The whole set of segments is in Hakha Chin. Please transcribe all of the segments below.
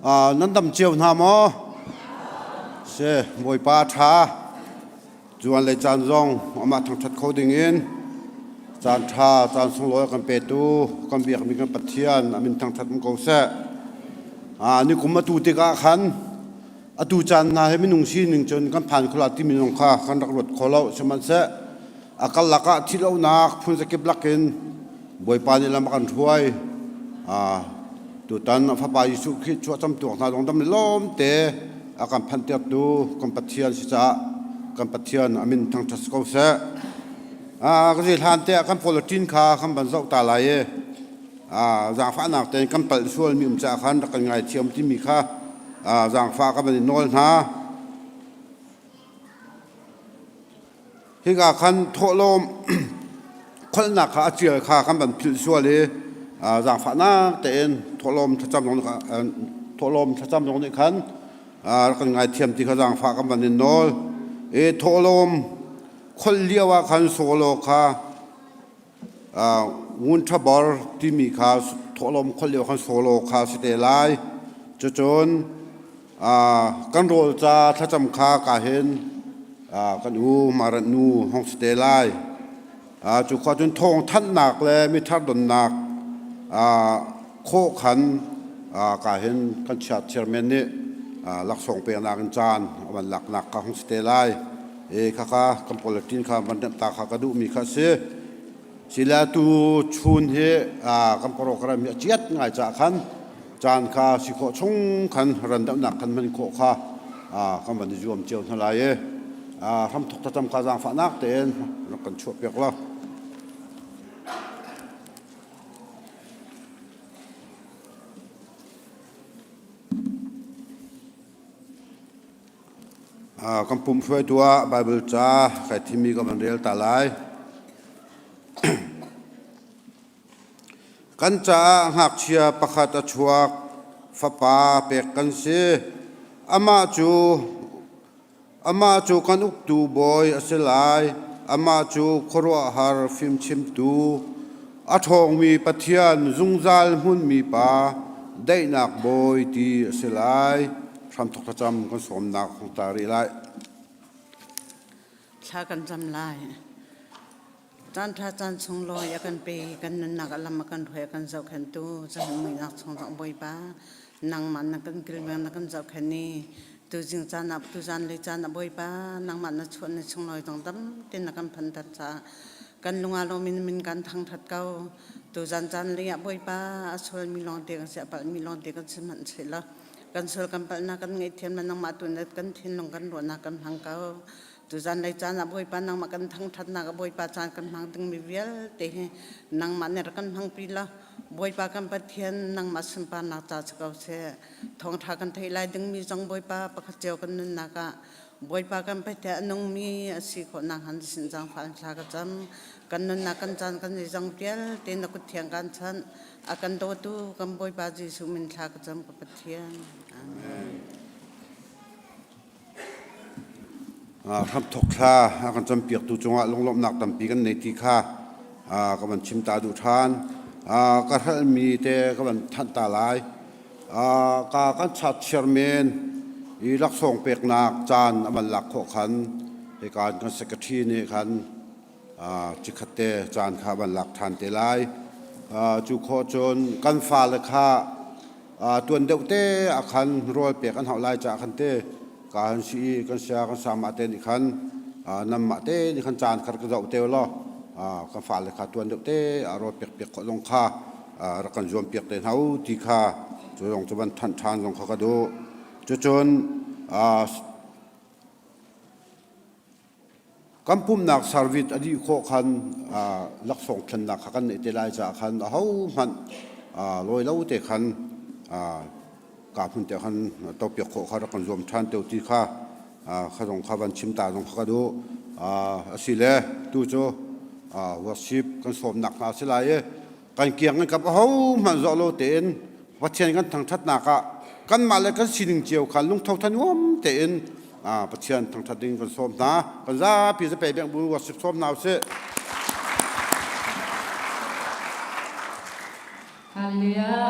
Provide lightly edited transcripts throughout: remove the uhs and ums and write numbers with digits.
Nan dam cio hna maw? Si, Bawipa a ṭha. Cuan le caan zong amah thangṭhat kho dingin caan ṭha, caan sunglawi a kan petu kan biakmi kan Pathian a min thangṭhat um ko seh. Nikum atu tikah khan atu caan hna hi minung sining cun kan phan kho la timi zong kha kan rak ruat kho lo. Sihmanhseh a karlak ah thihlohnak phunzakip lakin Bawipa nih lam a kan hruai. Tutan a fapa Jesuh Khrih chuahcam tuak hna zong dam le lawmte a kan phanhtertu kan Pathian si caah kan Pathian a min thangṭhat si ko seh. Ka zi hlan te ah kan politin kha kan van zoh ta lai i zaangfahnak tein kan palh sualmi um caah khan rak kan ngaithiam timi kha zaangfah ka van i nawl hna. Hika khan thawhlawm kholhnak kha a ṭial kha kan van philh sual i zaangfahnak tein thawhlawm thlacam zong thawhlawm thlacam zong nih khan rak kan ngaithiam ti kha zaangfah kan van in nawl. I thawhlawm kholh lio ah khan solo kha ngun ṭhabor timi kha thawhlawm kholh lio khan solo kha si te lai. Cucun kan rawl ca thlacam kha ka hin kan u Marat nu hong si te lai. Cu khua cun thawng thanhnak le mithar donnak khawh khan ka hin kan chiat chairman nih laksawng peknak in caan a van laknak kha hong si te lai. E khakha kan politin kha van remh ta kha ka duhmi kha si. Sila tu chun hi kan program hi a chiat ngai ca khan caan kha si khawh chung khan randamnak khan hman khawh kha kan van i zuam cio hna lai i hramthok thlacam kha zaangfahnak tein rak kan chuah piak law. Kan pum hruaitu ah Baibal ca kai thimmi ka van rel ta lai. Kan caah ngakchia pakhat a chuak, fapa pek kan si. Amah cu amah cu kan uktu bawi a si lai. Amah cu khuaruahhar fimchimtu, a ṭhawngmi Pathian, zungzal hmunmi Pa, daihnak bawi ti a si lai. Hramthok thlacam kan sawmnak hung ta rih lai. Thla kan cam lai. Caanṭha caan sunglawi a kan pe i kan nunnak a lam a kan hruai a kan zohkhenhtu cahan muihnak chung zong Bawipa nangmah na kan kilveng na kan zohkhenh i tuzing caan ah tuzan lei caan ah Bawipa nangmah na chuah ni sunglawi zong dam tein na kan phanter caah kan lung aa lawm in min kan thangṭhat ko. Tuzan caan lei ah Bawipa a sualmi lawngte kan si a palhmi lawngte kan si hmanh sehla kan sual kan palhnak kan ngaihthiam le nangmah tu na kan thinlung kan ruahnak kan hmang ko. Tuzan lei caan ah Bawipa nangmah kan thangṭhatnak ah Bawipa caan kan hmang dingmi vialte hi nangmah nih rak kan hmangpi law Bawipa kan Pathian nangmah sunparnak ca si ko seh. Thawngṭha kan theih lai dingmi zong Bawipa pakhat cio kan nunnak ah Bawipa kan Pathian a nungmi a si khawh nakhnga na sin zaangfah in thla ka cam. Kan nunnak kan caan kan zeizong vialte na kut thiang kan chanh. A kan dawtu kan Bawipa Jesuh min thla ka cam ka Pathian. Amen. Hramthok thla a kan campiaktu cungah lunglawmhnak tampi kan nei ti kha ka van chim ta duh ṭhan. Ka hrelhmi te ka van thanh ta lai. Ka kan chat chairman i laksawng peknak caan a van lak khawh khan hika kan secretary nih khan chikkhat te caan kha van lak ṭhan te lai. Cu khawh cun kan fale kha tuan deuh te ah khan rawl pek an hauh lai caah khan te ka han si i kan sia kan sa mah te nih khan nanmah te nih khan caan khat ka zoh te law kan fale kha tuan deuh te ah rawl pek piak khawh zong kha rak kan zuam piak te hna u ti kha cu zong cu van thanh ṭhan zong kha ka duh. Cucun Kan pumnak service a dih khawh khan laksawng thlennak kha kan neih te lai caah khan ahohmanh lawi lo te khan ka hmun te khan topiak khawh kha rak kan zuam ṭhan te ti kha kha zong kha van chim ta zong kha ka duh. Asile tu cu worship kan sawmnak hna si lai i kan kiang in kap ahohmanh zawh lo tein Pathian kan thangṭhatnak ah kanmah le kan sining cio kha lungtho thanuam tein Pathian thangṭhat ding kan sawm hna. Kan zapi zapei beng bu worship sawm hna usih. Hallelujah.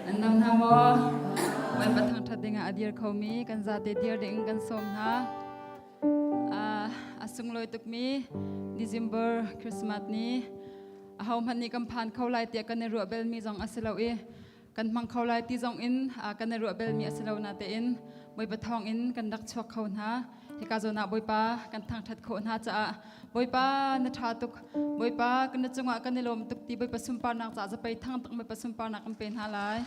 An dam hna maw? Bawipa thangṭhat dingah a dir khomi kan zate dir ding kan sawm hna. A sunglawi tukmi December Christmas ni ahohmanh nih kan phan kho lai tiah kan i ruah belmi zong a si lo i kan hmang kho lai ti zong in kan i ruah belmi a si lo natein Bawipa thawng in kan rak chuak kho hna. Hika zawn ah Bawipa kan thangṭhat khawh hna caah Bawipa na ṭha tuk. Bawipa kan na cungah kan i lawm tuk ti Bawipa sunparnak caah zapei thang tuk Bawipa sunparnak kan pe hna lai.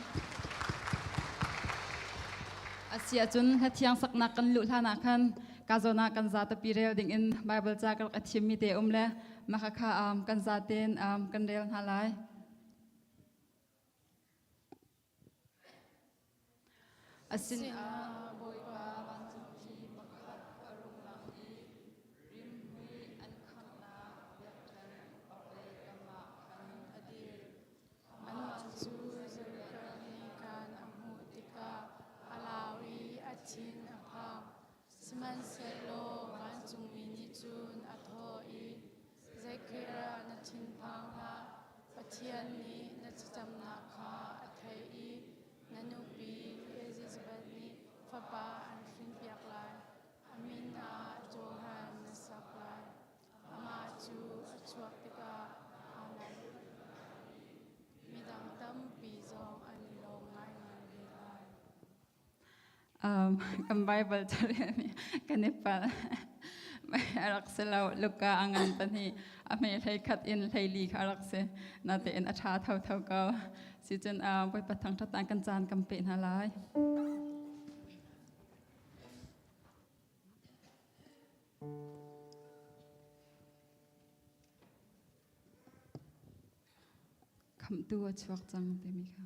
Asi ahcun hlathiang saknak kan luh hlan ah khan ka zawn ah kan zatapi rel ding in Bible ca ka rak a thimmi te um le mah kha kan zaten kan rel hna lai. A sinah Bawipa vancungmi pakhat a rung lang i rimhmui an khanghnak biakṭheng orhlei kam ah khan a dir. Anmah cu Zerubbabel nih khan a hmuh tikah a lau i a thin a phang. Sihmanhsehlaw vancungmi nih cun a thawh i, Zekhariah na thinphang hlah, Pathian nih na thlacamnak kha a theih i na nupi Elizabeth nih fapa an hrinpiak lai. A min ah Johan na sak lai. Amah cu a chuak tikah aa lawm lai i midang tampi zong an i lawm ngaingai ve lai. Kan Bible carelmi kan i palh. A rak si lo. Luka a ngan pahnih a hme hlei khat in hlei li kha a rak si. Natein a ṭha thotho ko. Sicun Bawipa thangṭhat ah kan caan kan peh hna lai. Khamhtu a chuak cang timi kha.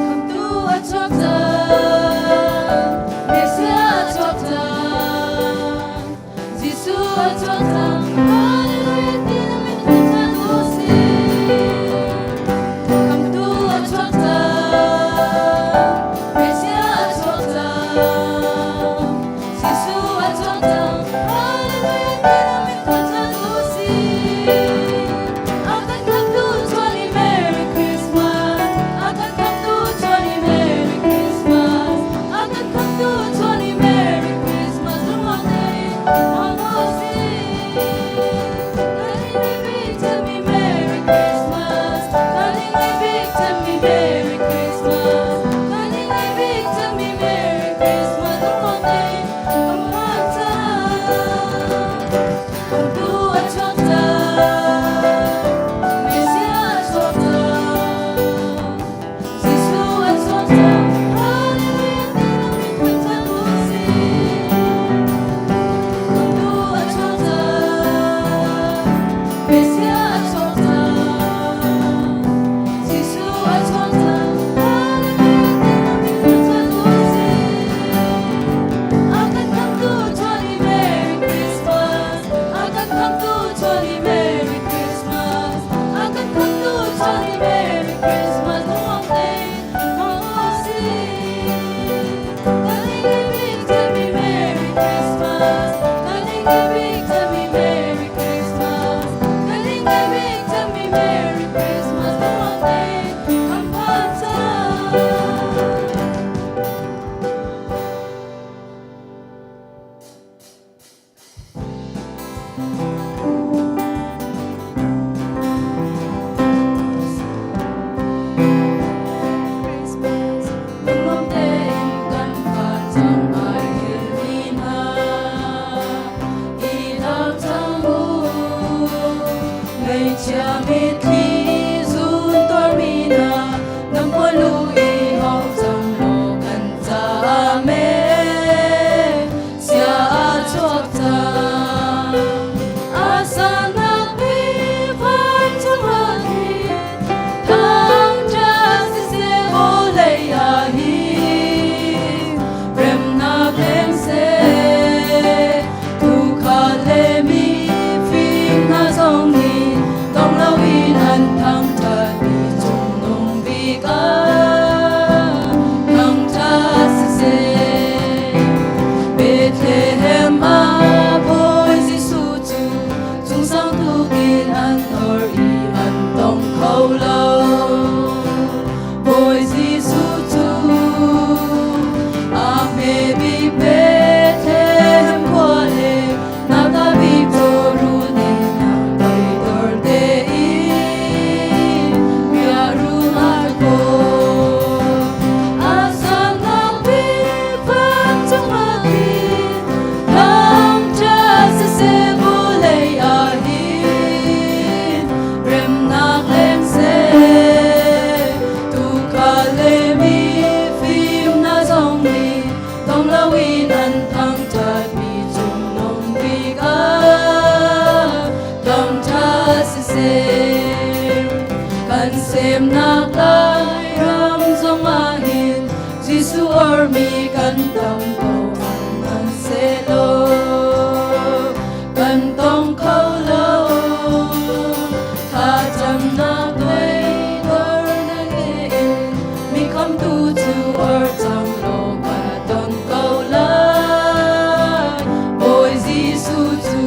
Khamtu a chuak cang, Messiah a chuak cang, Jesuh a chuak cang, Hallelujah ti na min thangṭhat u sih. Khamtu a chuak cang, Messiah a chuak cang, Jesuh a chuak cang, Hallelujah ti na min thangṭhat u sih. A kan khamtu chuan i Merry Christmas, a kan khamtu chuan i Merry Christmas, a kan khamtu chuan i Merry Christmas, lungrual tein hmang u sih. Kan in ngeih bik cemmi Merry Christmas, kan in ngeih bik cemmi Merry Christmas, kan in ngeih bik cemmi Merry Christmas, lungrual tein kan hmang cang. Khamtu a chuak cang, Messiah a chuak cang, Jesuh a chuak cang, Hallelujah ti na min thangṭhat u sih. Khamtu a chuak cang, Messiah a chuak cang, Jesuh a chuak cang, Hallelujah ti na min thangṭhat u sih. A kan khamtu chuan i Merry Christmas, a kan khamtu chuan i Merry Christmas, a kan khamtu chuan i Merry Christmas, lungnuam tein hmang u sih. Kan in ngeih bik cemmi Merry Christmas, kan in ngeih bik cemmi Merry Christmas, kan in ngeih bik cemmi Merry Christmas, lungnuam tein kan phan cang. Christmas, lungnuam tein kan phan cang ai thilmi hna. I dang cang u, ngaihchia mitthli zun tuarmi hna. Tong loin an thangṭhat i cungnung bik ah thangṭhat siseh. Bethlehem ah Bawi Jesuh cu cungsang tukin an or i an tong kho lo. Bawi Jesuh cu a hme bik Bethlehem khua le nauta bik cawrun in a toidor tein biahrun ai kawl. A sannak bik vancung ah khin thangṭhat siseh vawlei ah hin remnak leng seh. Tuukhal le mifim hna zong nih tong loin an thangṭhatmi cungnung bik ah thangṭhat siseh. Kan semnak Lairam zong ah hin Jesuh ormi kan tam ko hmanhsehlaw kan tong kho lo. Thlacamnak lei dornak in mi khamtu cu or cang law kan ton ko lai. Bawi Jesuh cu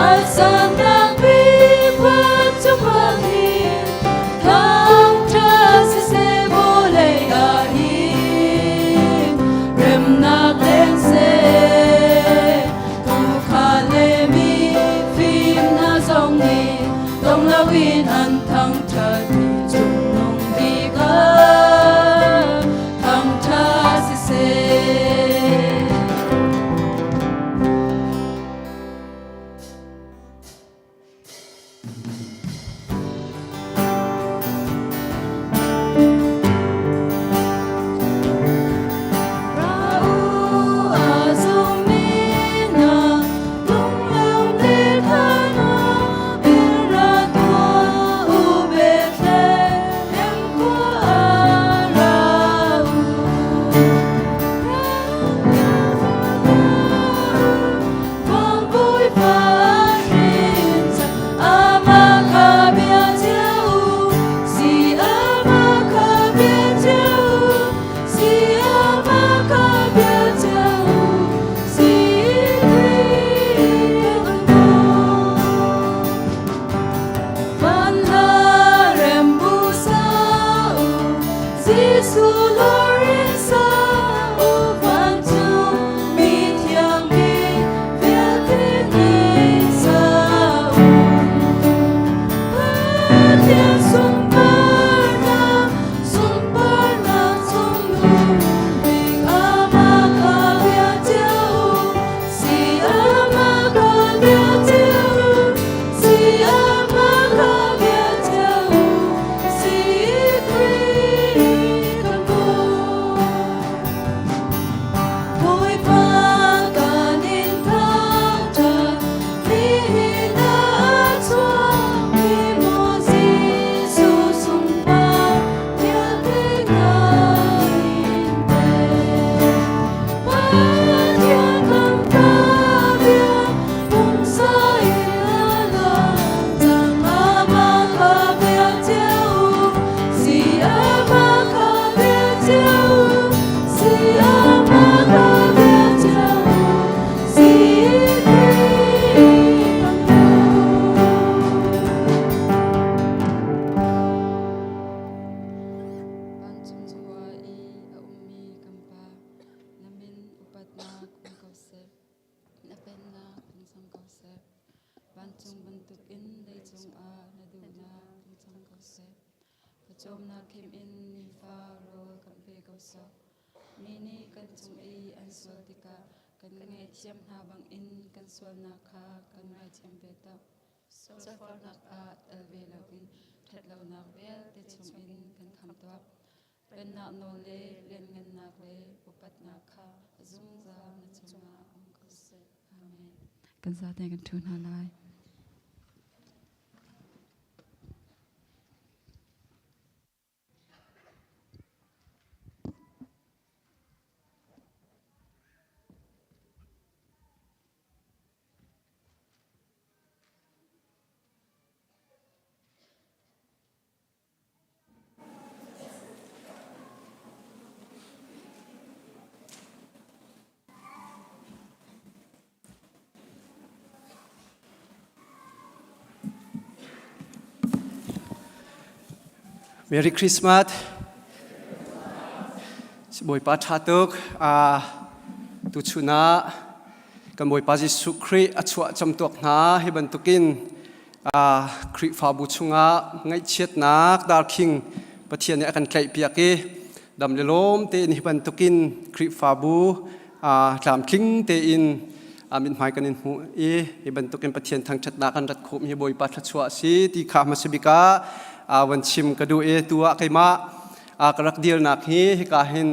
a sannak bik vancung ah hin thangṭhat siseh vawlei ah hin remnak leng seh. Tuukhal le mifim hna zong nih dong loin an thangṭhat i cungnung bik ah thangṭhat siseh. Ra u a zummi hna lunglawm le thanuam in ra tuah u Bethlehem khua ah ra u. Jesuh Lord sa u vancung mi thiang mi vialte nih sa u. Pathian sunparnak, sunparnak cungnung bik amah kha bia cio u. Si amah kha bia cio u. Si amah kha bia cio u. Si Khrih kan Bawi. Bawipa kan in thangṭhat, nihin ah a chuakmi maw Jesuh sunpar vialte kan in pek. Pathian kan Pa bia pumsa in a lang cang, amah kha bia cio u. Si amah kha bia cio u. Si amah kha bia cio u. Si Khrih kan Vancung khua i a ummi kan Pa, na min upatnak um ko seh. Na pennak hung cang ko seh. Vancung bantukin leicung ah na duhnak hung cang ko seh. Pawcawmnak khim in nifa rawl kan pe ko sawh. Mi nih kan cung i an sual tikah kan ngaihthiam hna bangin kan sualnak kha kan ngaithiam ve tuah. Sualforhnak ah tel ve loin ṭhatlonak vialte chungin kan khamh tuah. Pennak nawl le lianhngannak le upatnak kha zungzal na cungah um ko seh. Amen. Kan zate kan ṭhu hna lai. Merry Christmas. Bawipa ṭha tuk. Tuchun ah kan Bawipa Jesuh Khrih a chuah camtuak hna hi bantukin Khrihfabu chungah ngaihchiatnak darkhing Pathian nih a kan tlaihpiak i dam le lawm tein hi bantukin Khrihfabu tlamtling tein mithmai kan in hmuh i hi bantukin Pathian thangṭhatnak kan rat khawhmi hi Bawipa thluachuah a si ti kha hmasa bik ah van chim ka duh i tu ah keimah ka rak dirnak hi hika hin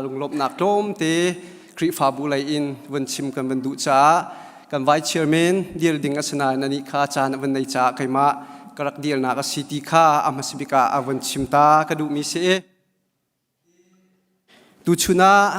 lunglawmhnak tlawmte Khrihfabu lei in van chim kan van duh caah kan vice chairman dir ding a si nain anih kha caan a van nei caah keimah ka rak dirnak a si ti kha a hmasa bik ah a van chim ta ka duhmi si. Tuchun ah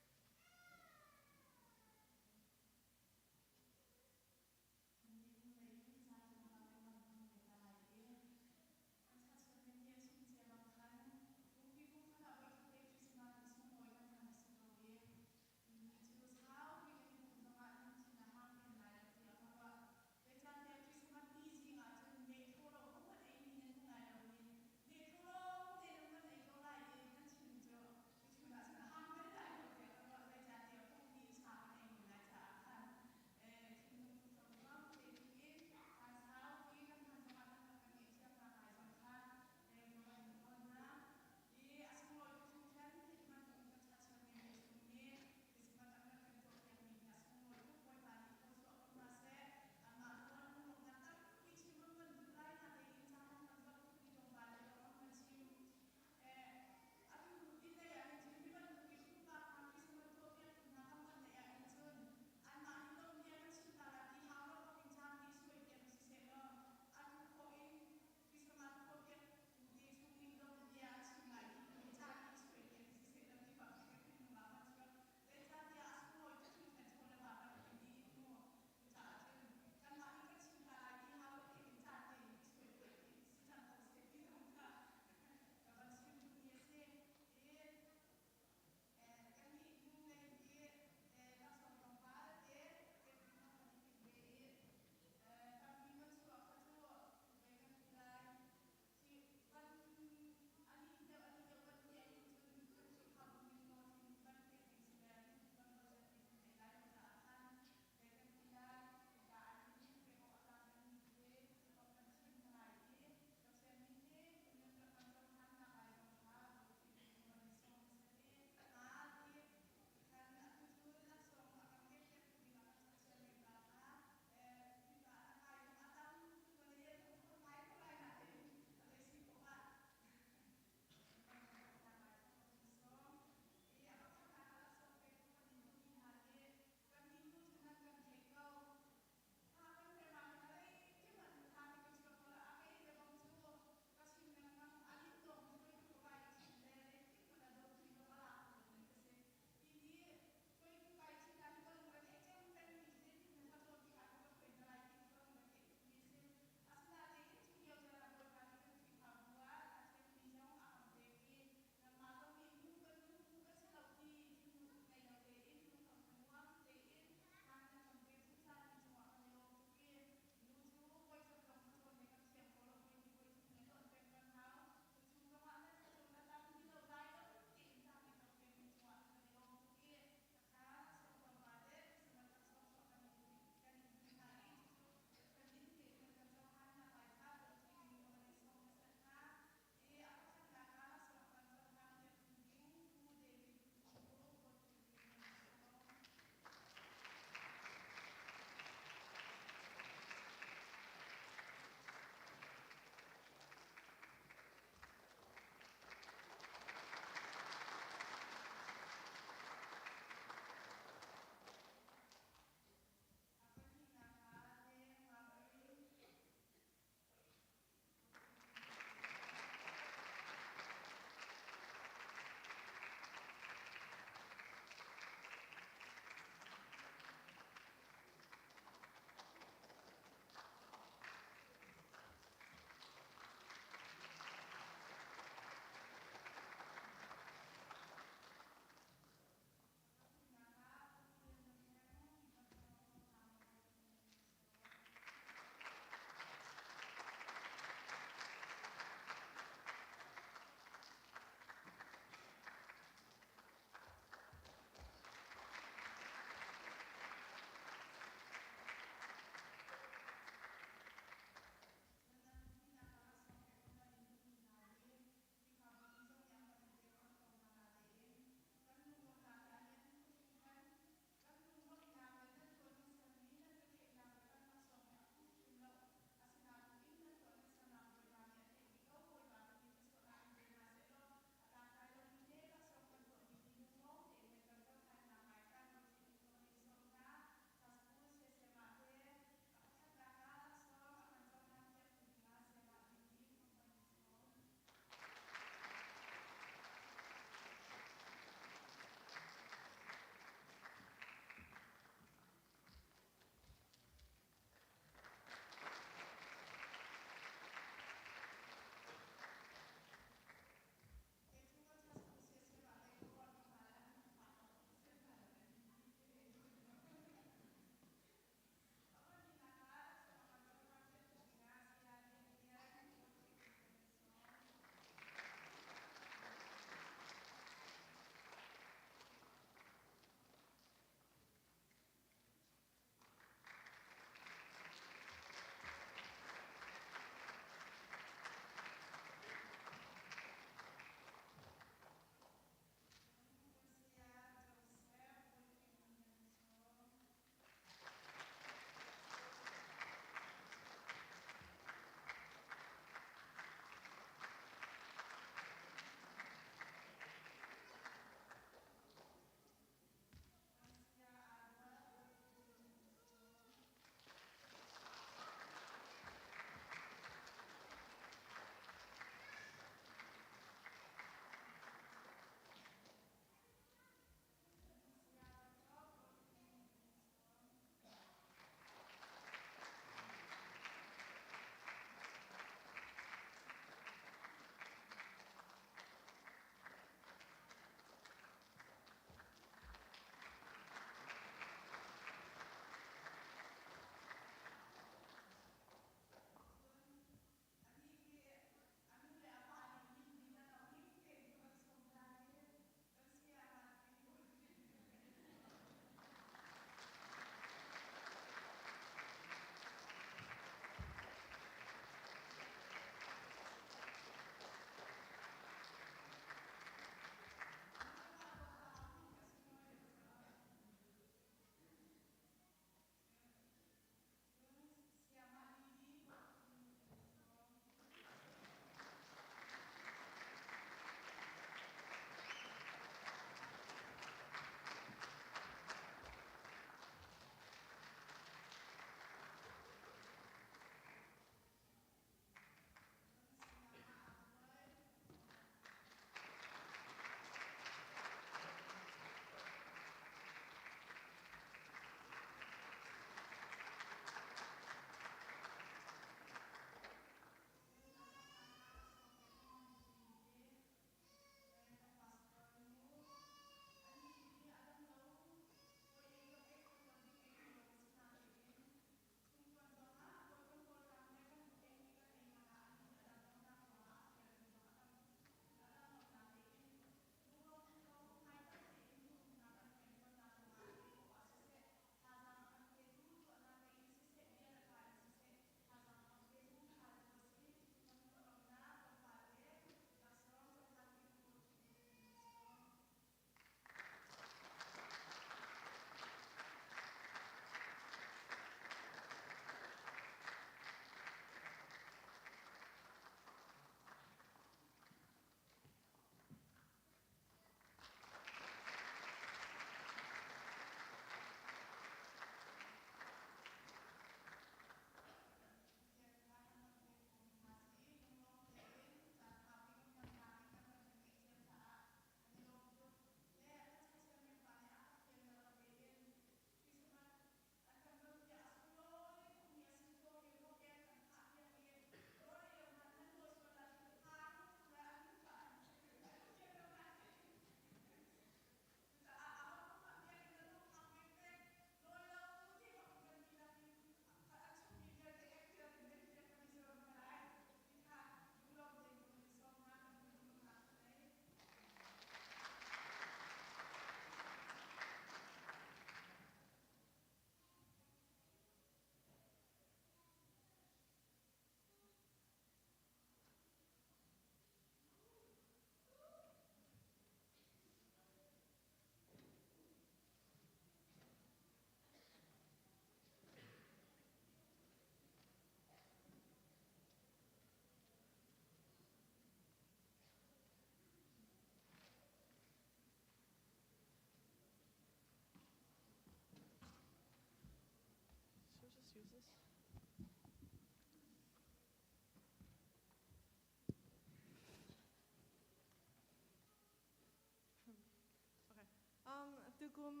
Nikum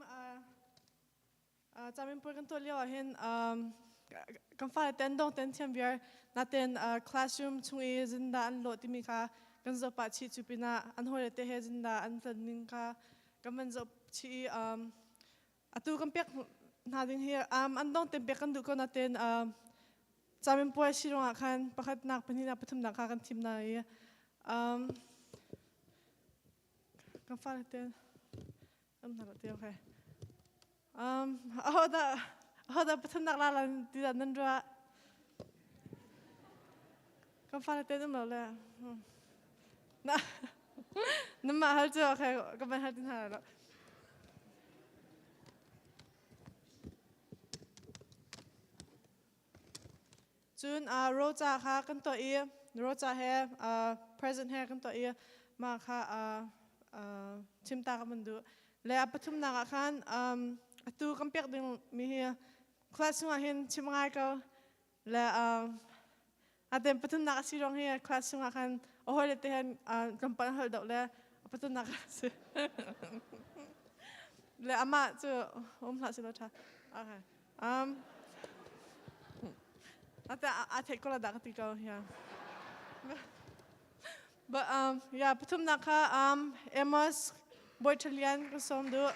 caminpuai kan tuah lio ah hin kan fale ten dong ten thiam viar naten classroom chung i zinda an lawh timi kha kan zoh pah chih cu pinah an hawile te he zinda an tlan ning kha kan van zoh chih i atu kan pek hna ding hi an dong ten pek kan duh ko naten caminpuai si ruangah khan pakhatnak pahnihnak pathumnak kha kan thim hna i kan fale ten um hna te okay aho dah aho dah pathumnak la lan ti dah nan ruah kan fale ten um lo le na namah hal cu okay ka ban hal tin hna lo. Cun roca kha kan tuah i roca he present he kan tuah i mah kha chimta ka van duh. Le a pathumnak ah khan atu kan pek ding mi hi class chungah hin chim ngai ko. Le aten pathumnak a si ruang hi class chungah khan a hawile te hen tlawmpal hal doh le a pathumnak a si. Le amah cu um hlah selaw ṭha. Okay. Ate a theih ko la dah ka ti ko yeah. But yeah, pathumnak kha Amos Bawi Ṭhalian ka sawm duh.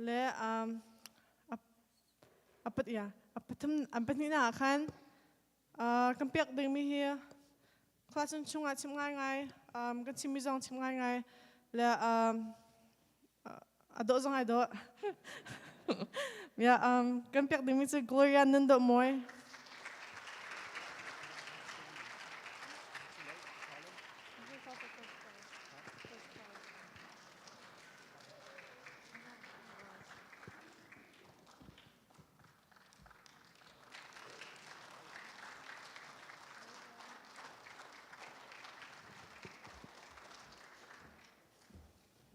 Le a ya a pathum an pahnihnak ah khan kan pek dingmi hi class chungah chim ngaingai kan chimmi zong chim ngaingai le a dawh zong ai dawh. Yeah, kan pek dingmi cu Gloria Nun Dawh Mawi.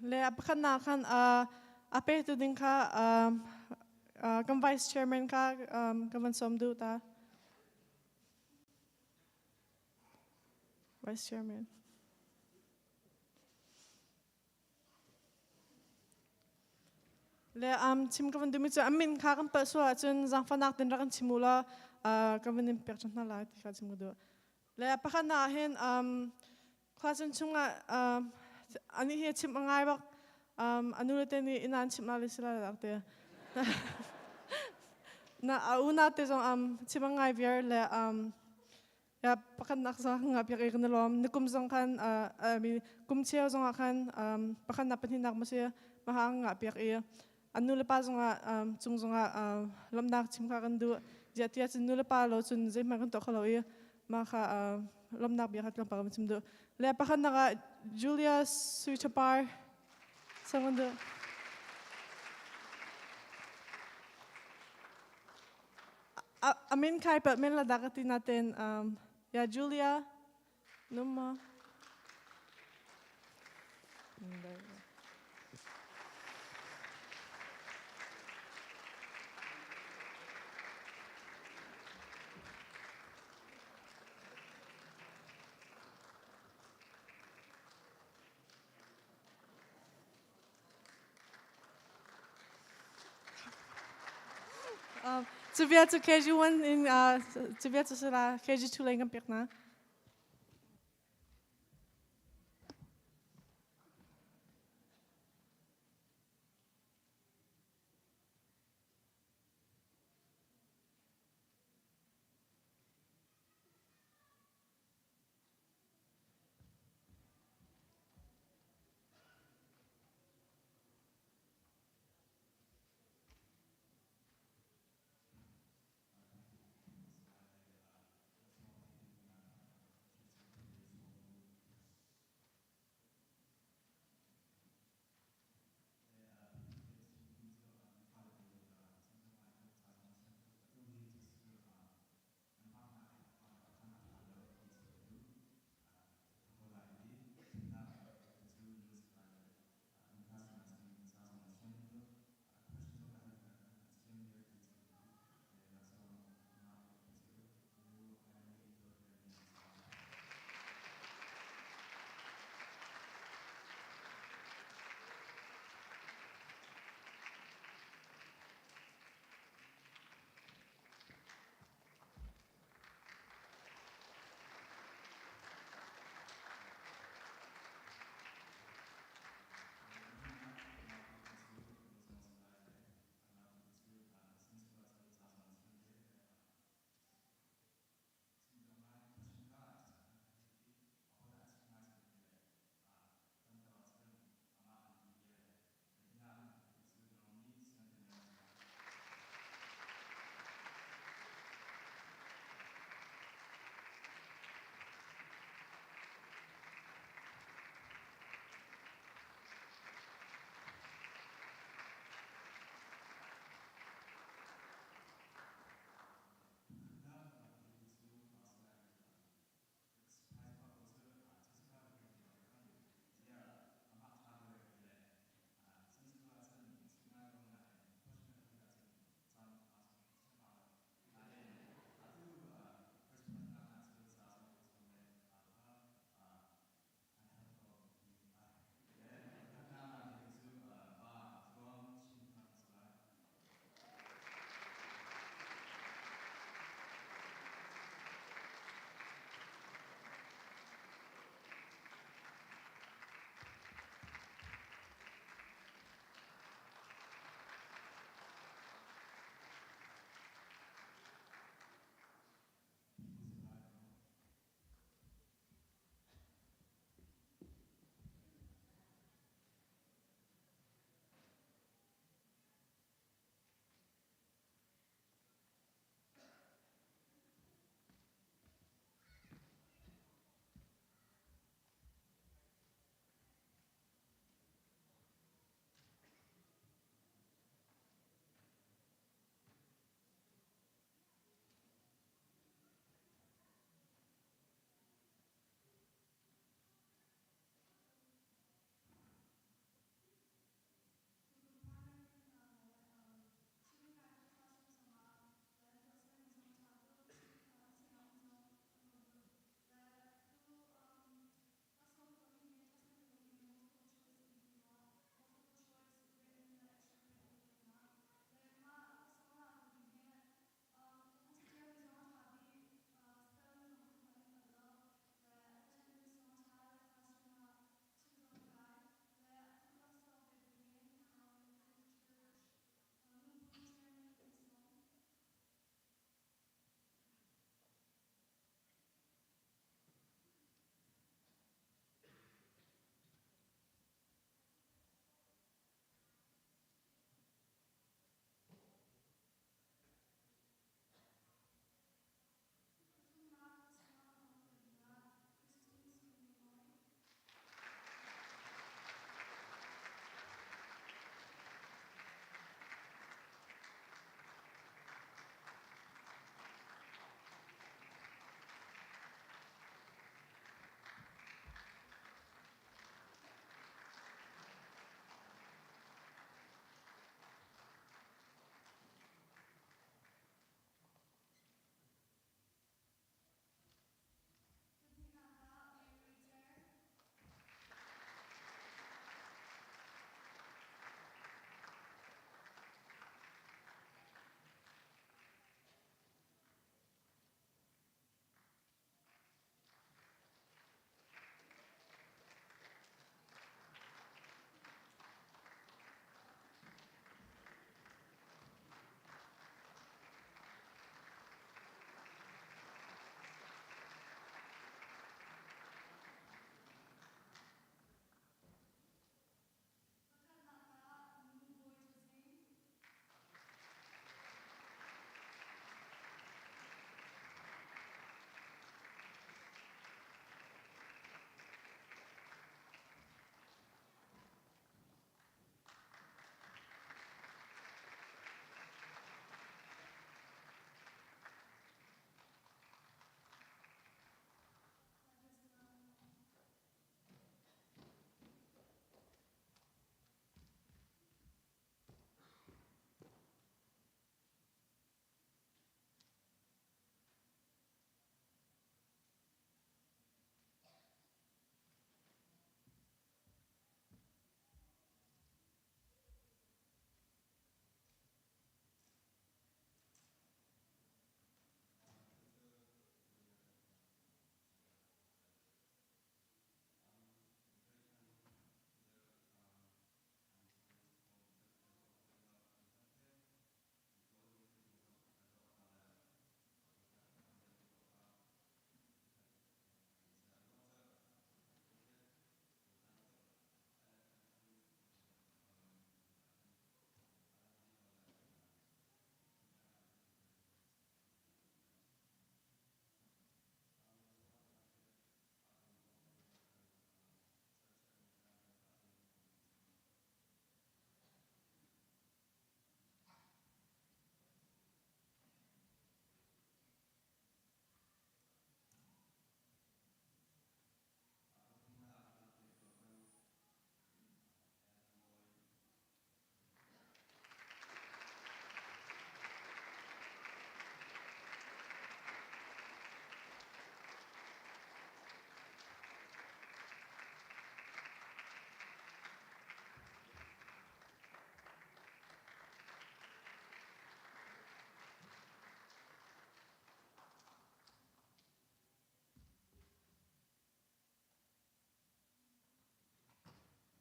Le a pakhatnak khan a petu ding kha kan vice chairman kha ka van sawm duh ta. Vice chairman. Le chim ka van duhmi cu a min kha kan palh sual ahcun zaangfahnak tin rak kan chim u law ka van in pek ṭhan hna lai ti kha chim ka duh. Le pakhatnak ah hin Khuacun chungah anih hi chimh a ngai bak. A nu le te nih inn an chimh la le si la dak te. Na a una te zong chim a ngai viar le ya pakhatnak zong nga piak i kan lawm. Ni kum zong khan I mean kum cheu zong ah khan pakhatnak pahnihnak ma si maha nga piak i an nu le pa zongah cung zongah lawmhnak chim kha kan duh. Ziah tiah cun nu le pa lo cun zeihmanh kan tuah kho lo i mah kha lawmhnak bia kha tlawmpal kan chim duh. Le pakhatnak ah Julia Suichapar sang kan duh. A min khai pa men la dak ti na ten ya Julia numa Cu bia cu KG1 in cu bia cu sila KG2 lei kan pek na.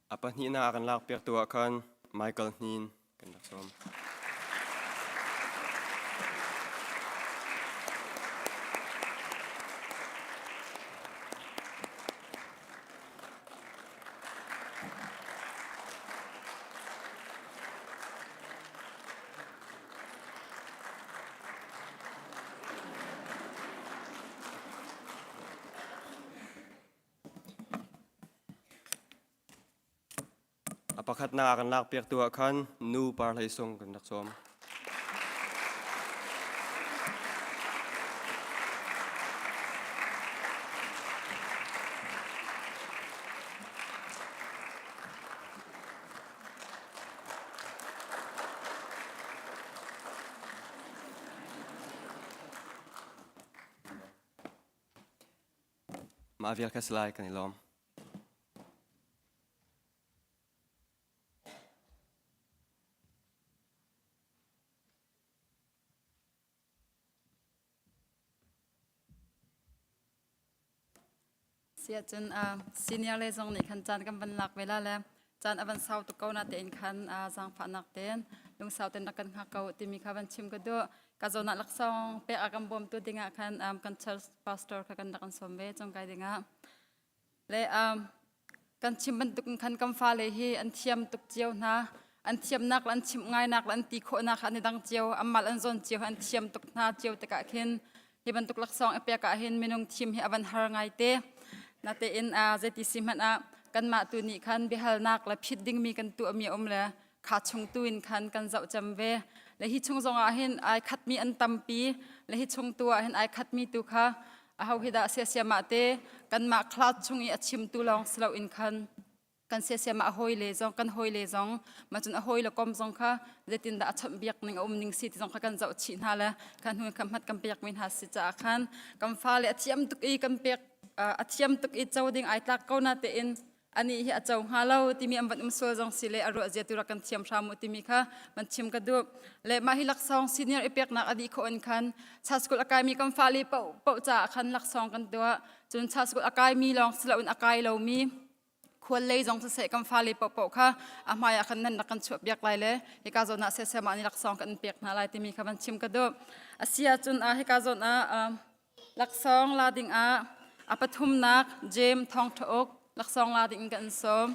A pahnihnak a kan lakpiaktu ah khan Michael Hnin kan rak sawm. A pakhatnak a kan lakpiaktu ah khan nu Par Hlei Sung kan rak sawm. Mah vial kha si lai kan i lawm. Siahcun senior le zong nih khan caan kan van lak ve la le caan a van sau tuk ko na tein khan zaangfahnak tein lungsau tein rak kan hngak ko timi kha van chim ka duh. Ka zawn ah laksawng pek a kan bawmtu dingah khan kan church pastor kha kan rak an sawm ve cungkai dingah. Le kan chim bantuk in khan kan fale hi an thiam tuk cio hna. An thiamnak le an chimh ngainak le an ti khawhnak kha an i dang cio. Anmah le an zawn cio an thiam tuk hna cio tikah khin hi bantuk laksawng i pek ah hin minung thim hi a van har ngai te. Natein zeiti si hmanh ah kanmah tu nih khan biahalnak le phit dingmi kan tuahmi a um le kha chung tu in khan kan zoh cem ve. Le hi chung zong ah hin ai khatmi an tampi. Le hi chung tu ah hin ai khatmi tu kha aho hi dah siasiam ah te kanmah class chung i a chimtu lawng si loin khan kan siasiam ah a hawi le zong kan hawi le zong macun a hawi le kom zong kha zeitindah a chawnh biak ning a um ning si ti zong kha kan zoh chih hna le kha hnu kha hmat kan pek mi hna si caah khan kan fale a thiam tuk i kan pek a thiam tuk i co ding ai tlak ko na tein anih hi a co hnga lo timi an van um sual zong si le a ruah zia tu rak kan thiam hram u timi kha man chim ka duh le mah hi laksawng senior i peknak a dih khawh in khan cha school a kaimi kan fale paoh paoh caah khan laksawng kan tuah cun cha school a kaimi lawng si loin a kai lomi khual lei zong siseh kan fale paohpaoh kha a hmai ah khan nan rak kan chuah piak lai le hika zawn ah siseh mah nih laksawng kan pek hna lai timi kha van chim ka duh a si ahcun hika zawn ah Laksawng la dingah a pathumnak Jeim Thawng Tha Uk laksawng la ding in kan sawm.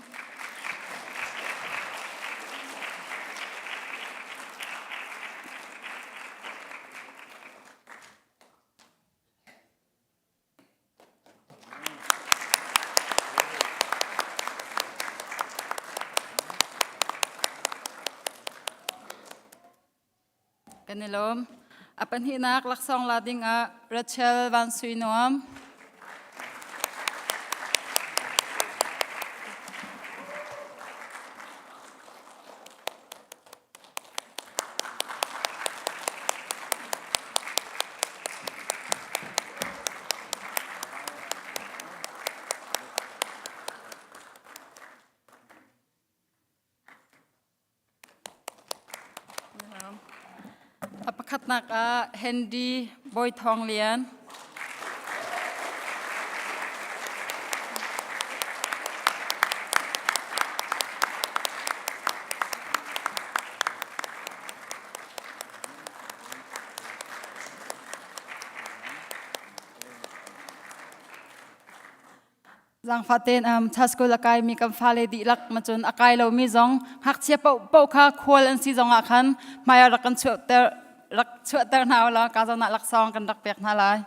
Kan i lawm. A pahnihnak laksawng la ding ah Rachel Van Sui Nuam. A pakhatnak ah Henry Bawi Thawng Lian. Zaangfah tein um, school a kaimi kan fale dihlak macun a kai lomi zong ngakchia paohpaoh kha khual an si zong ah khan hmai ah rak kan chuahter rak chuahter hna ulaw ka zawn ah laksawng kan rak pek hna lai.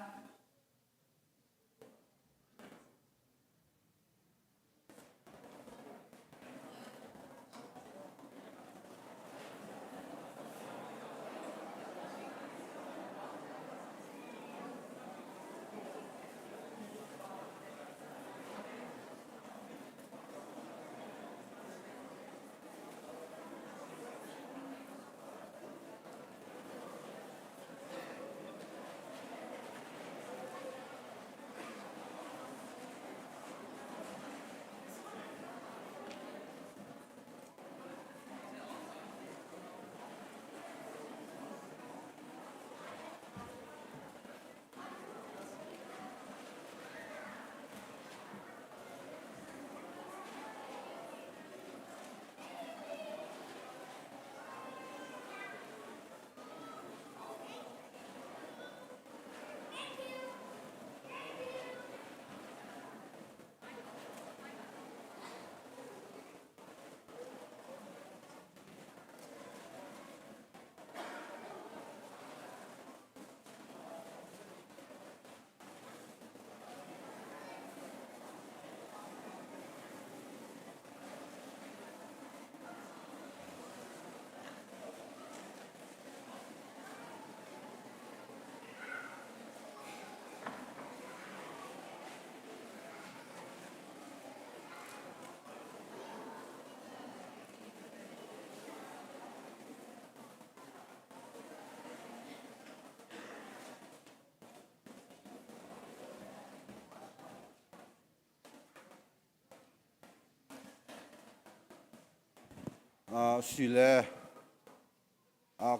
Si le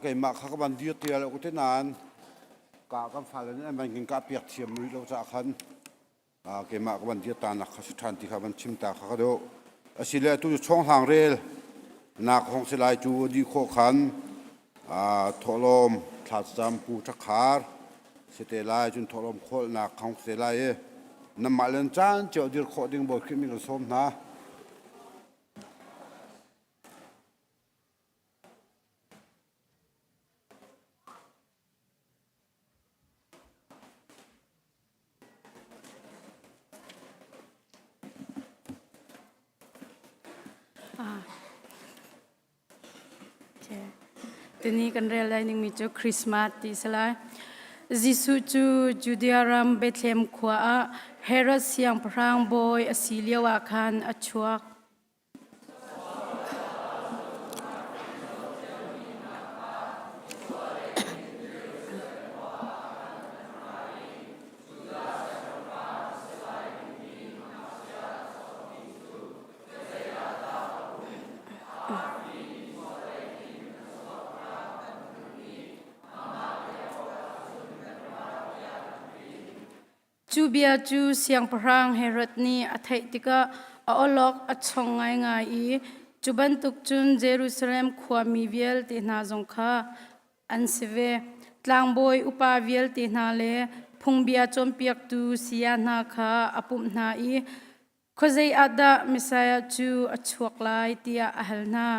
keimah kha ka van dir tia lo te nain ka kan fale nih an van kin ka piak thiam rih lo caah khan keimah ka van dir ta nak kha si ṭhan ti kha van chim ta kha ka duh. Asile atu cu chawnghlang rel nak hong si lai cu dih khawh khan thawhlawm thlacam pu ṭhakhar si te lai cun thawhlawm khawlnak hong si te lai i nanmah len caan cio dir khawh ding Bawi Khrih min kan sawm hna. Tuni kan rel lai ningmi cu Christmas ti si lai. Jesuh cu Judea ram Bethlehem khua ah Herod siangpahrang bawi a si lio ah khan a chuak. Cu bia cu Siangpahrang Herod nih a theih tikah a awlok a chong ngaingai i cu bantuk cun Jerusalem khuami vialte hna zong kha an si ve. Tlangbawi upa vialte hna le phungbia cawnpiaktu saya hna kha a pumh hna i khuazei ah dah Messiah cu a chuak lai tiah a hal hna.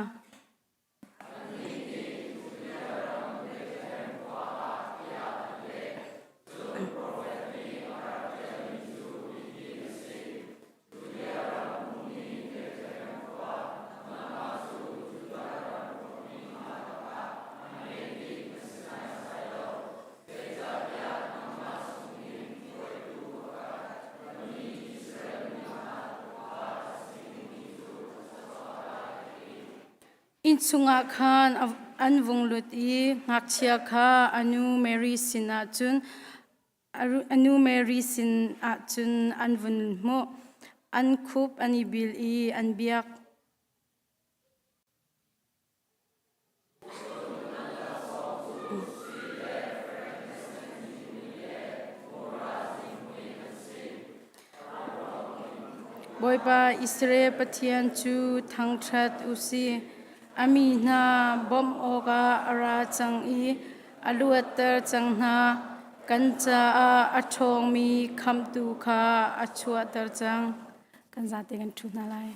Inn chungah khan an vung lut i ngakchia kha a nu Mary sinah cun a nu Mary sinah cun an vun hmuh. An khup an i bil i an biak. Bawipa Israel Pathian cu thangṭhat u si. A mi hna bawmh awkah a ra cang i a luatter cang hna. Kan caah a ṭhawngmi khamhtu kha a chuahter cang. Kan zate kan ṭhu hna lai.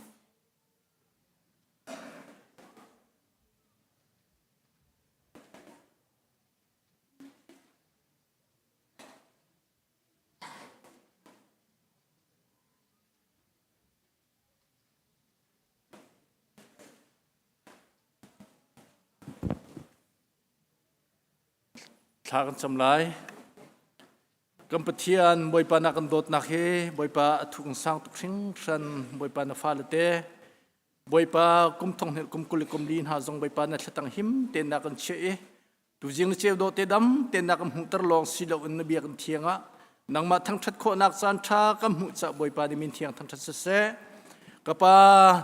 Thla kan cam lai. Kan Pathian Bawipa na kan dawtnak hi Bawipa a thuk sang tuk hringhran Bawipa na fale te Bawipa kum thong hnih kum kul kum li hna zong Bawipa na thlatang him te na kan chiah i tuzing na ceu dawh te dam te na kan hmuhter lawng si lo in na biakinn thiang ah nangmah thangthat khawhnak caan tha kan hmuh ca Bawipa nih min thiang thangthat siseh ka pa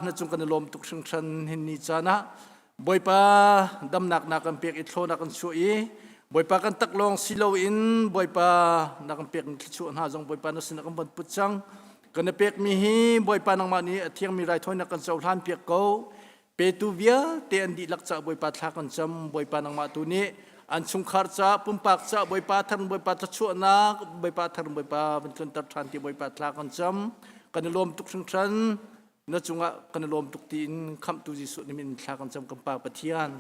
na cung kan i lawm tuk hringhran hin ni caan ah Bawipa damnak na kan pek i thlaw na kan chuah i Bawipa kan taklawng si loin Bawipa na kan pek mi thluachuah hna zong Bawipa na sinah kan von put cang. Kan na pekmi hi Bawipa nangmah nih a thiangmi raithawinak kan cohlan piak ko. Petu vialte an dihlak caah Bawipa thla kan cam. Bawipa nangmah tu nih an chungkhar ca pumpak ca Bawipa thar Bawipa thluachuahnak Bawipa thar Bawipa van tlunter ṭhan ti Bawipa thla kan cam. Kan i lawm tuk hringhran. Na cungah kan i lawm tuk tiin khamhtu Jesuh nih min thla kan cam kan Pa Pathian.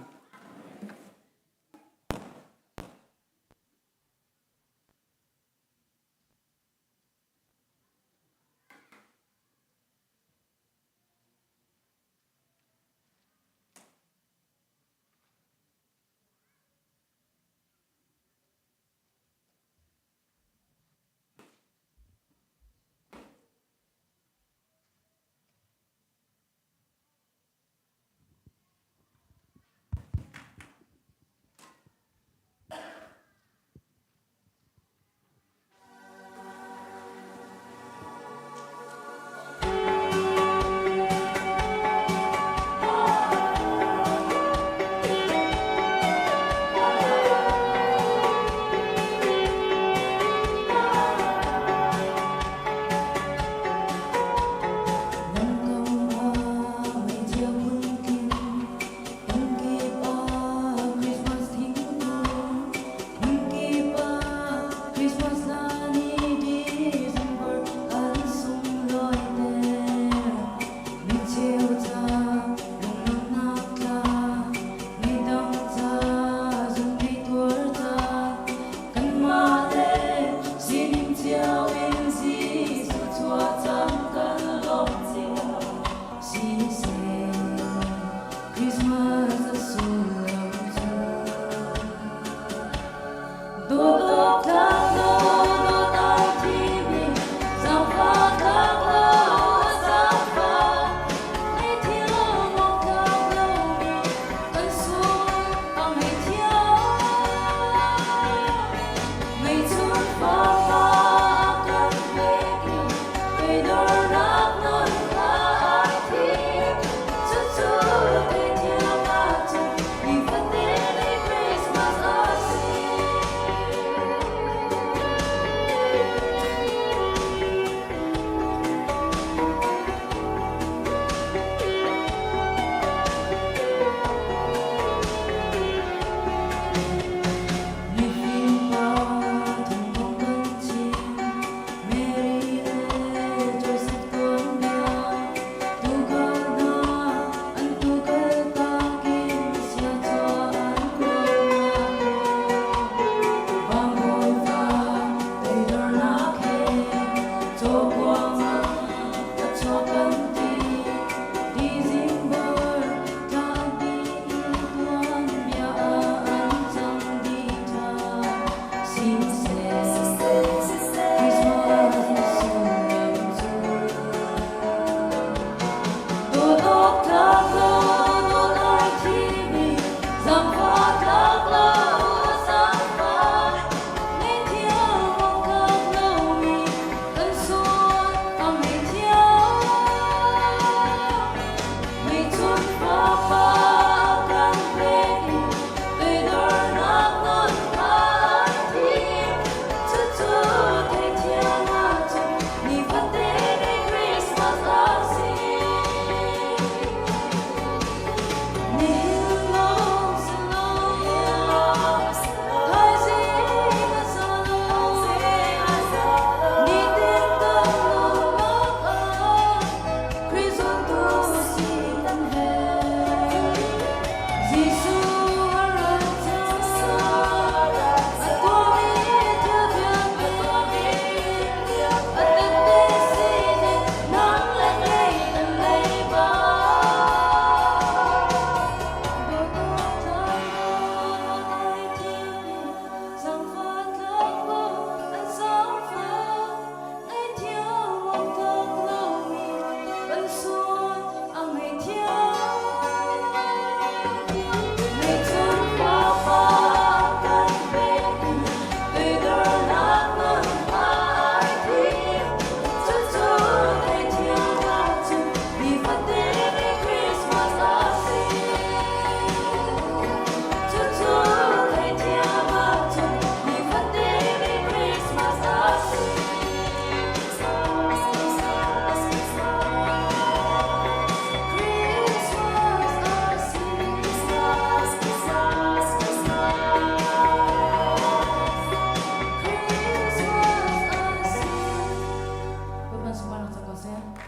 sunparnak cang ko seh.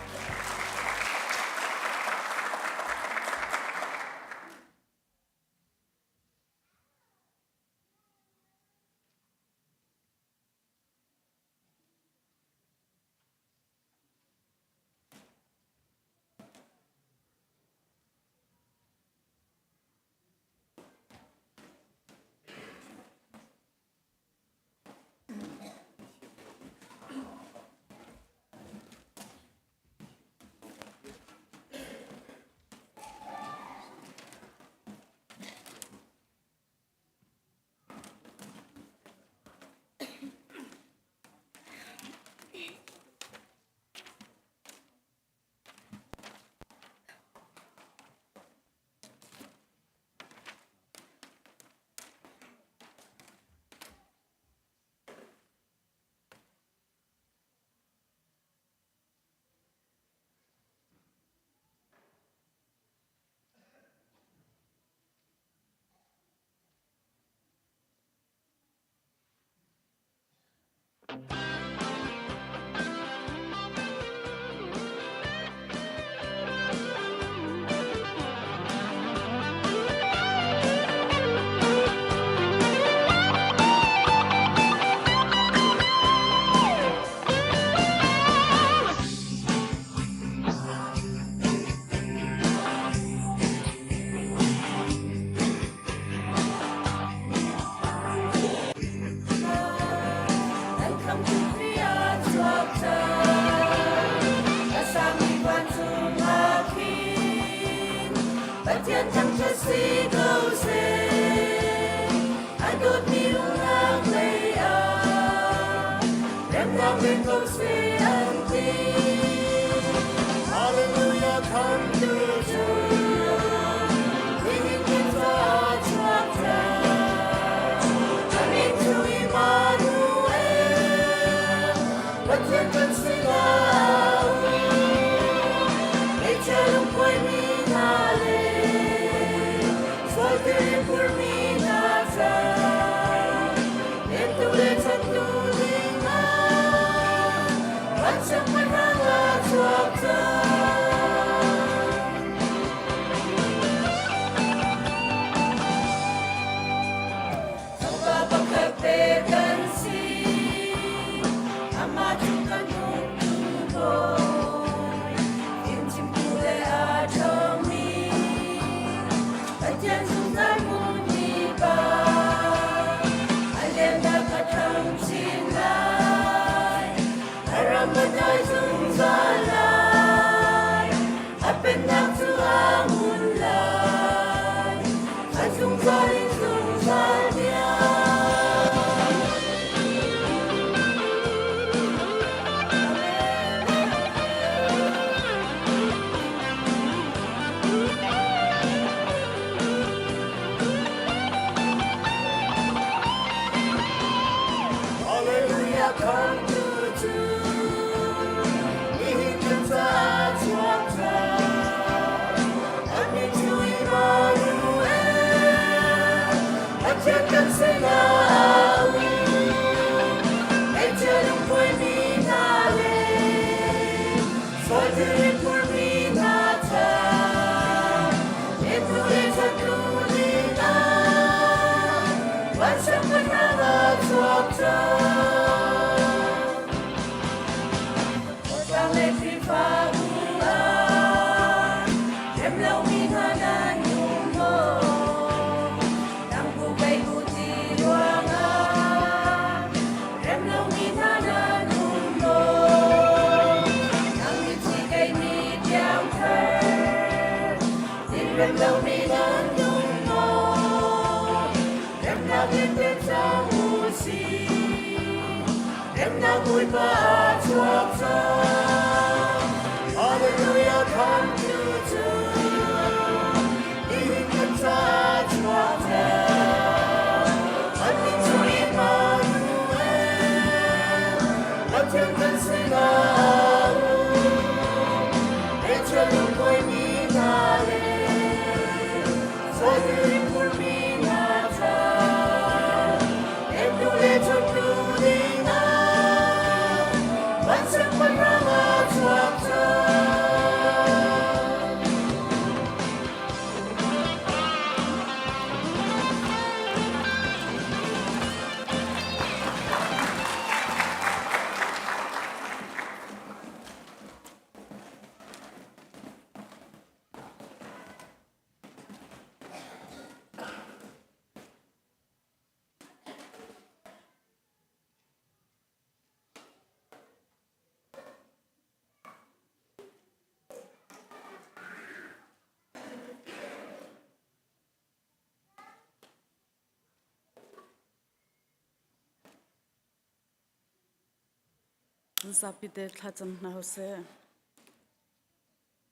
Zapi te thlacam hna usih.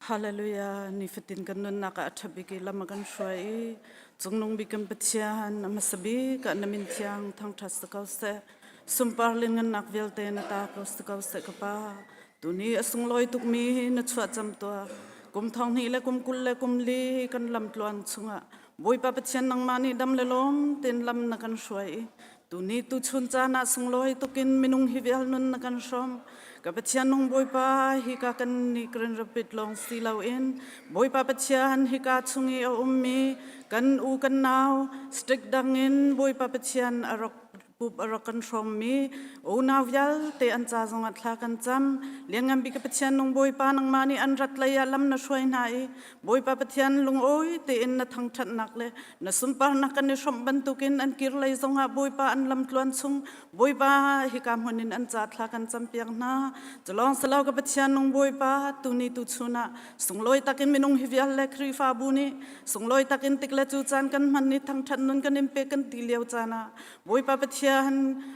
Hallelujah. Nifatin kan nunnak ah a ṭha bik i lam a kan hruai i cungnung bik kan Pathian a hmasa bik ah na min thiang thangṭhat si ko seh. Sunpar lianngannak vialte na ta ko si ko seh ka Pa. Tuni a sunglawi tukmi na chuah cam tuah. Kum thong hnih le kum 20 le kum li kan lam tluan chungah Bawipa Pathian nangmah nih dam le lawm tein lam na kan hruai i Tuni tuchun caan ah sunglawi tukin minung hi vial nun na kan hrawm. Ka Pathian nung Bawipa hika kan nih Grand Rapid lawng si loin Bawipa Pathian hika chung i a ummi kan u kan nau strict dangin Bawipa Pathian a rak pup a rak kan hrawmmi unau vialte an ca zongah thla kan cam. Lianngan bik ka Pathian nung Bawipa nangmah nih an rat lei ah lam na hruai hna i Bawipa Pathian lungawi tein na thangṭhatnak le na sunparnak kan i hrawmh bantukin an kir lei zongah Bawipa an lamtluan chung Bawipa hika hmun in an ca thla kan campiak hna. Culawng silo ka Pathian nung Bawipa tuni tuchun ah sunglawi takin minung hi vial le Khrihfabu nih sunglawi takin tik le cu caan kan hman i thangṭhat nun kan in pek kan ti lio caan ah Bawipa Pathian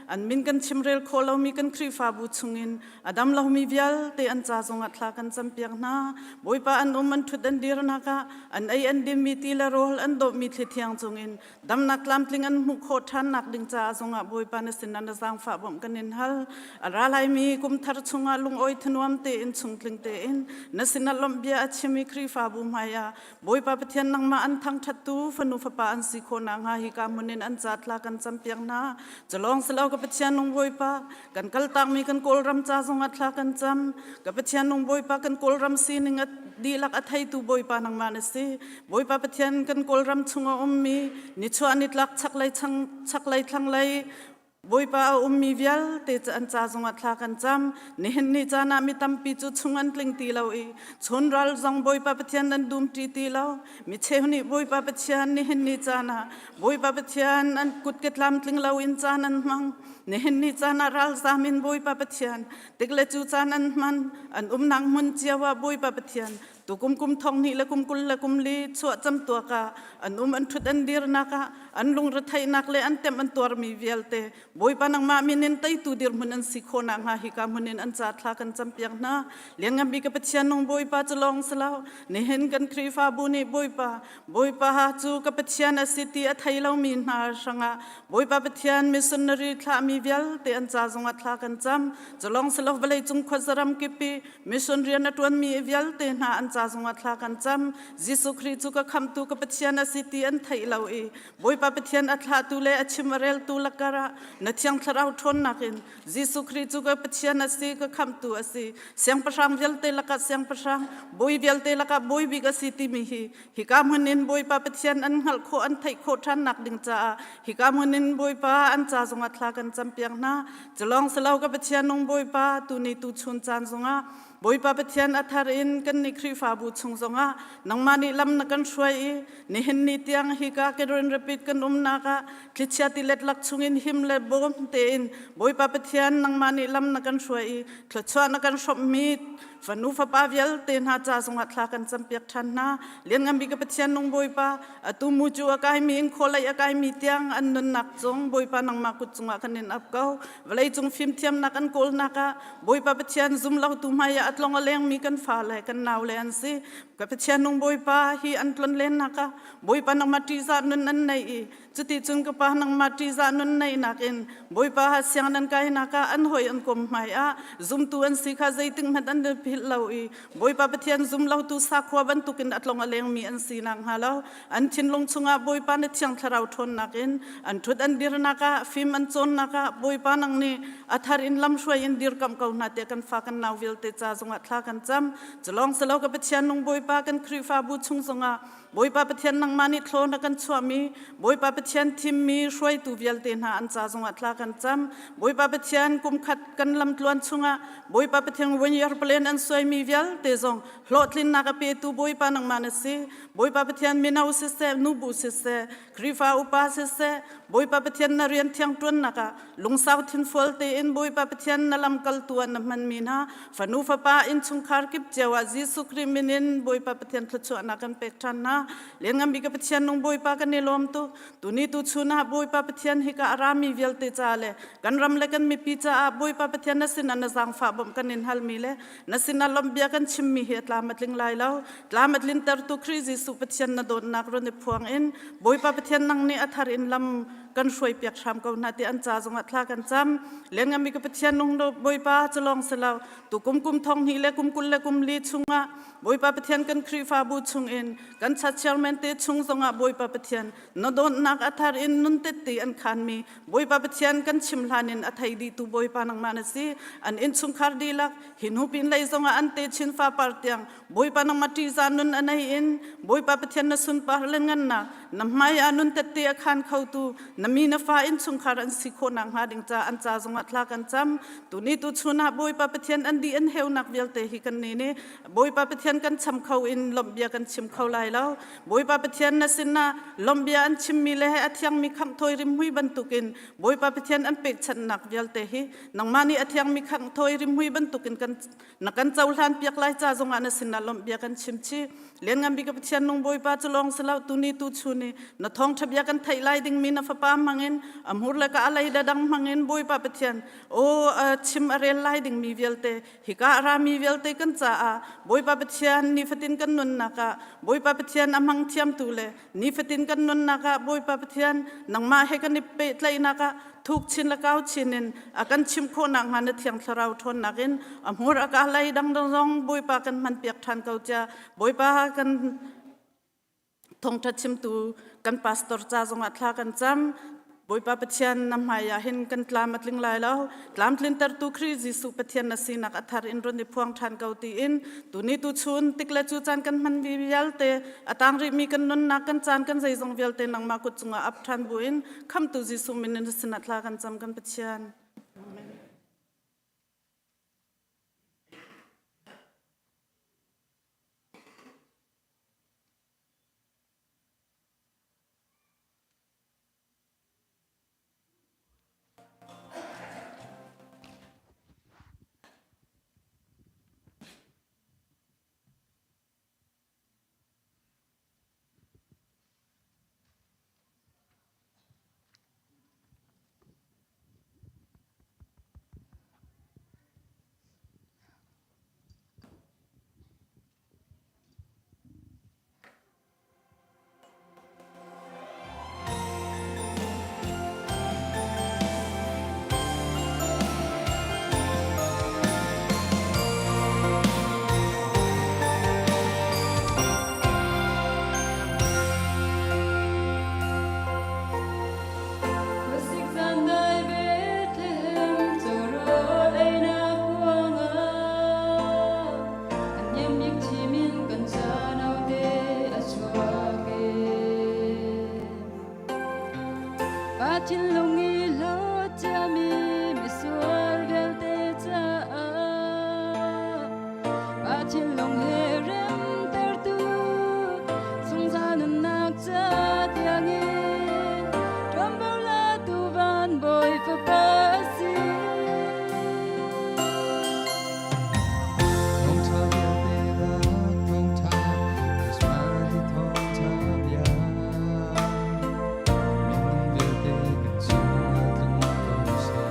an min kan chimrel khawh lomi kan Khrihfabu chungin a dam lomi vialte an ca zongah thla kan campiak hna. Bawipa an um an ṭhut an dirnak ah an ei an dinmi ti le rawl an dawhmi thli thiang cungin damnak tlamtling an hmuh khawh ṭhannak ding caah zongah Bawipa na sinah na zaangfah bawmh kan in hal. A ra laimi kum thar chungah lungawi thanuam tein chungtling tein na sinah lawmh bia a chim i Khrihfabu hmaiah Bawipa Pathian nangmah an thangṭhattu fanu fapa an si khawh nakhnga hika hmun in an ca thla kan campiak hna. Culawng silo ka Pathian nung Bawipa, kan kaltakmi kan Kawlram ca zongah thla kan cam. Ka Pathian nung Bawipa, kan Kawlram sining a dihlak a theitu Bawipa nangmah na si. Bawipa Pathian kan Kawlram chung a ummi nichuah nitlak chaklei chaklei thlanglei Bawipa a ummi vialte cu an ca zongah thla kan cam. Nihin ni caan ah mi tampi cu chung an tling ti lo i chun ral zong Bawipa Pathian an dum ṭi ti lo. Mi cheu nih Bawipa Pathian nihin ni caan ah Bawipa Pathian an kut ke tlamtling lo in caan an hmang. Nihin ni caan ah ralzam in Bawipa Pathian tik le cu caan an hman. An umnak hmun cio ah Bawipa Pathian Tukum kum thong hnih le kum 20 le kum li chuah camtuak ah an um an ṭhut an dirnak ah an lungretheihnak le an temh an tuarmi vialte Bawipa nangmah min in teitu dirhmun an si khawh nakhnga hika hmun in an ca thla kan campiak hna. Lianngan bik ka Pathian nung Bawipa cu lawng si lo nihin kan Khrihfabu nih Bawipa Bawipa cu ka Pathian a si ti a thei lomi hna hrangah Bawipa Pathian missionary thlahmi vialte an ca zongah thla kan cam. Cu lawng si lo vawleicung khuazaram kip i Mission rian a ṭuanmi vialte hna an ca zongah thla kan cam. Jesuh Khrih cu ka khamhtu ka Pathian a si ti an theih lo i Bawipa Pathian a thlahtu le a chim a reltu lakar ah na Thiang Thlarau ṭhawnnak in Jesuh Khrih cu ka Pathian a si, ka khamhtu a si, siangpahrang vialte lakah siangpahrang, bawi vialte lakah bawi bik a si timi hi hika hmun in Bawipa Pathian an hngalh khawh an theih khawh ṭhannak ding caah hika hmun in Bawipa an ca zongah thla kan campiak hna. Culawng silo ka Pathian nung Bawipa tuni tuchun caan zongah Bawipa Pathian a thar in kan nih Khrihfabu chung zongah nangmah nih lam na kan hruai i nihin ni tiang hika Grand Rapid kan umnak ah thlichia tilet lak chungin him le bawm tein Bawipa Pathian nangmah nih lam na kan hruai i thluachuah na kan hrawmhmi fanu fapa vialte hna ca zongah thla kan campiak ṭhan hna. Lianngan bik ka Pathian nung Bawipa atu mu cu a kaimi in khawlei a kaimi tiang an nunnak cung Bawipa nangmah kut cungah kan in ap ko. Vawleicung fimthiamnak an kawlnak ah Bawipa Pathian zumlotu hmai ah a tlong a lengmi kan fale kan naule an si. Ka Pathian nung Bawipa hi an tlon lennak ah Bawipa nangmah ṭihzah nun an nei i Cuticun ka pa nangmah ṭihzah nun neihnak in Bawipa ha siang nan kainak ah an hawi an kom hmai ah zumtu an si kha zeitik hmanh an philh lo i Bawipa Pathian zum lotu sakhua bantukin a tlong a lengmi an si nakhnga lo an thinlung chungah Bawipa na Thiang Thlarau ṭhawnnak in an ṭhut an dirnak ah fim an cawnnak ah Bawipa nang nih a thar in lamhruai in dirkamh ko hna tiah kan fa kan nau vialte ca zongah thla kan cam. Culawng silo ka Pathian nung Bawipa kan Khrihfabu chung zongah Bawipa Pathian nangmah nih thlaw na kan chuahmi Bawipa Pathian thimmi hruaitu vialte hna an ca zongah thla kan cam. Bawipa Pathian kumkhat kan lamtluan chungah Bawipa Pathian one year plan an. suaimi vialte zong hlawhtlinnak a petu Bawipa nangmah na si. Bawipa Pathian mino siseh, nubu siseh, Khrihfa upa siseh, Bawipa Pathian na rian thiang ṭuannak ah lungsau thinfual tein Bawipa Pathian na lamkaltu ah na hmanmi hna fanu fapa innchungkhar kip cio ah Jesuh Khrih min in Bawipa Pathian thluachuahnak kan pek ṭhan hna. Lianngan bik ka Pathian nung Bawipa kan i lawm tuk. Tuni tu chun ah Bawipa Pathian hika a rami vialte ca le kan ram le kan mipi caah Bawipa Pathian na sinah na zaangfah bawmh kan in halmi le na sinah lawmhbia kan chimmi hi a tlam a tling lai lo. Tlam a tlintertu Khrih Jesuh Pathian na dawtnak run i phuang in Bawipa Pathian nang nih a thar in lam kan hruai piak hram ko hna ti an ca zongah thla kan cam. Lianngan ka Pathian nung Bawipa cu lawng si lo tu kum kum thong hnih le kum 20 le kum li chungah Bawipa Pathian kan Khrihfabu chungin kan cha chairman te chung zongah Bawipa Pathian na dawtnak a thar in nun tette an khanmi Bawipa Pathian kan chim hlan in a thei dihtu Bawipa nangmah na si. An innchungkhar dihlak hi hnu pin lei zongah an te chin fa par tiang Bawipa nangmah ṭihzah nun a nei in Bawipa Pathian na sunpar le ngannak na hmai ah nun tette a khan khotu na mi na fa innchungkhar an si khawhnak hnga ding ca an ca zongah thla kan cam. Tuni tu chun ah Bawipa Pathian an dih an heunak vialte hi kan ni nih Bawipa Pathian kan cham kho in lawmhbia kan chim kho lai lo. Bawipa Pathian na sinah lawmhbia an chimmi le a thiangmi khamhthawi rimhmui bantukin Bawipa Pathian an pekchanhnak vialte hi nangmah nih a thiangmi khamhthawi rimhmui bantukin kan na kan cohlan piak lai ca zongah na sinah lawmhbia kan chim chih. Lianngan bik Pathian nung Bawipa cu lawng si lo tuni tu chun i na thawngṭha bia kan theih lai dingmi na fapa hmangin a hmur le ka a lei le dang hmangin Bawipa Pathian aw chim a rel lai dingmi vialte Hika a rami vialte kan caah Bawipa Pathian nifatin kan nunnak ah Bawipa Pathian a hmang thiamtu le nifatin kan nunnak ah Bawipa Pathian nangmah he kan i pehtlaihnak ah thuk chin le kau chin in a kan chimh khawhnak hnga na Thiang Thlarau ṭhawnnak in a hmur a ka lei dangdang zong Bawipa kan hmanpiak ṭhan ko cia Bawipa kan Thawngṭha chimtu kan pastor ca zongah thla kan cam. Bawipa Pathian na hmai ah hin kan tlam a tling lai lo. Tlamtlintertu Khrih Jesuh Pathian na sinak a thar in run i phuang ṭhan ko tiin tuni tu chun tik le cu caan kan hman mi vialte a tang rihmi kan nunnak kan caan kan zeizong vialte nangmah kut cungah ap ṭhan buin khamtu Jesuh min in na sinah thla kan cam kan Pathian. Amen. Khuasik zan dai Bethlehem cawrawl einak kuangah a niam bik thim in kan ca naute a chuak e. Pa thinlung i hlawt ciami misual vialte caah Pa thinlung he remtertu zungzal nunnak ca tiangin ṭuanvo latu van bawi fapa a si. Thawngṭha vialte lak thawngṭha, Christmas i thawngṭha bia. Minung vialte kan cungah tlung ko seh.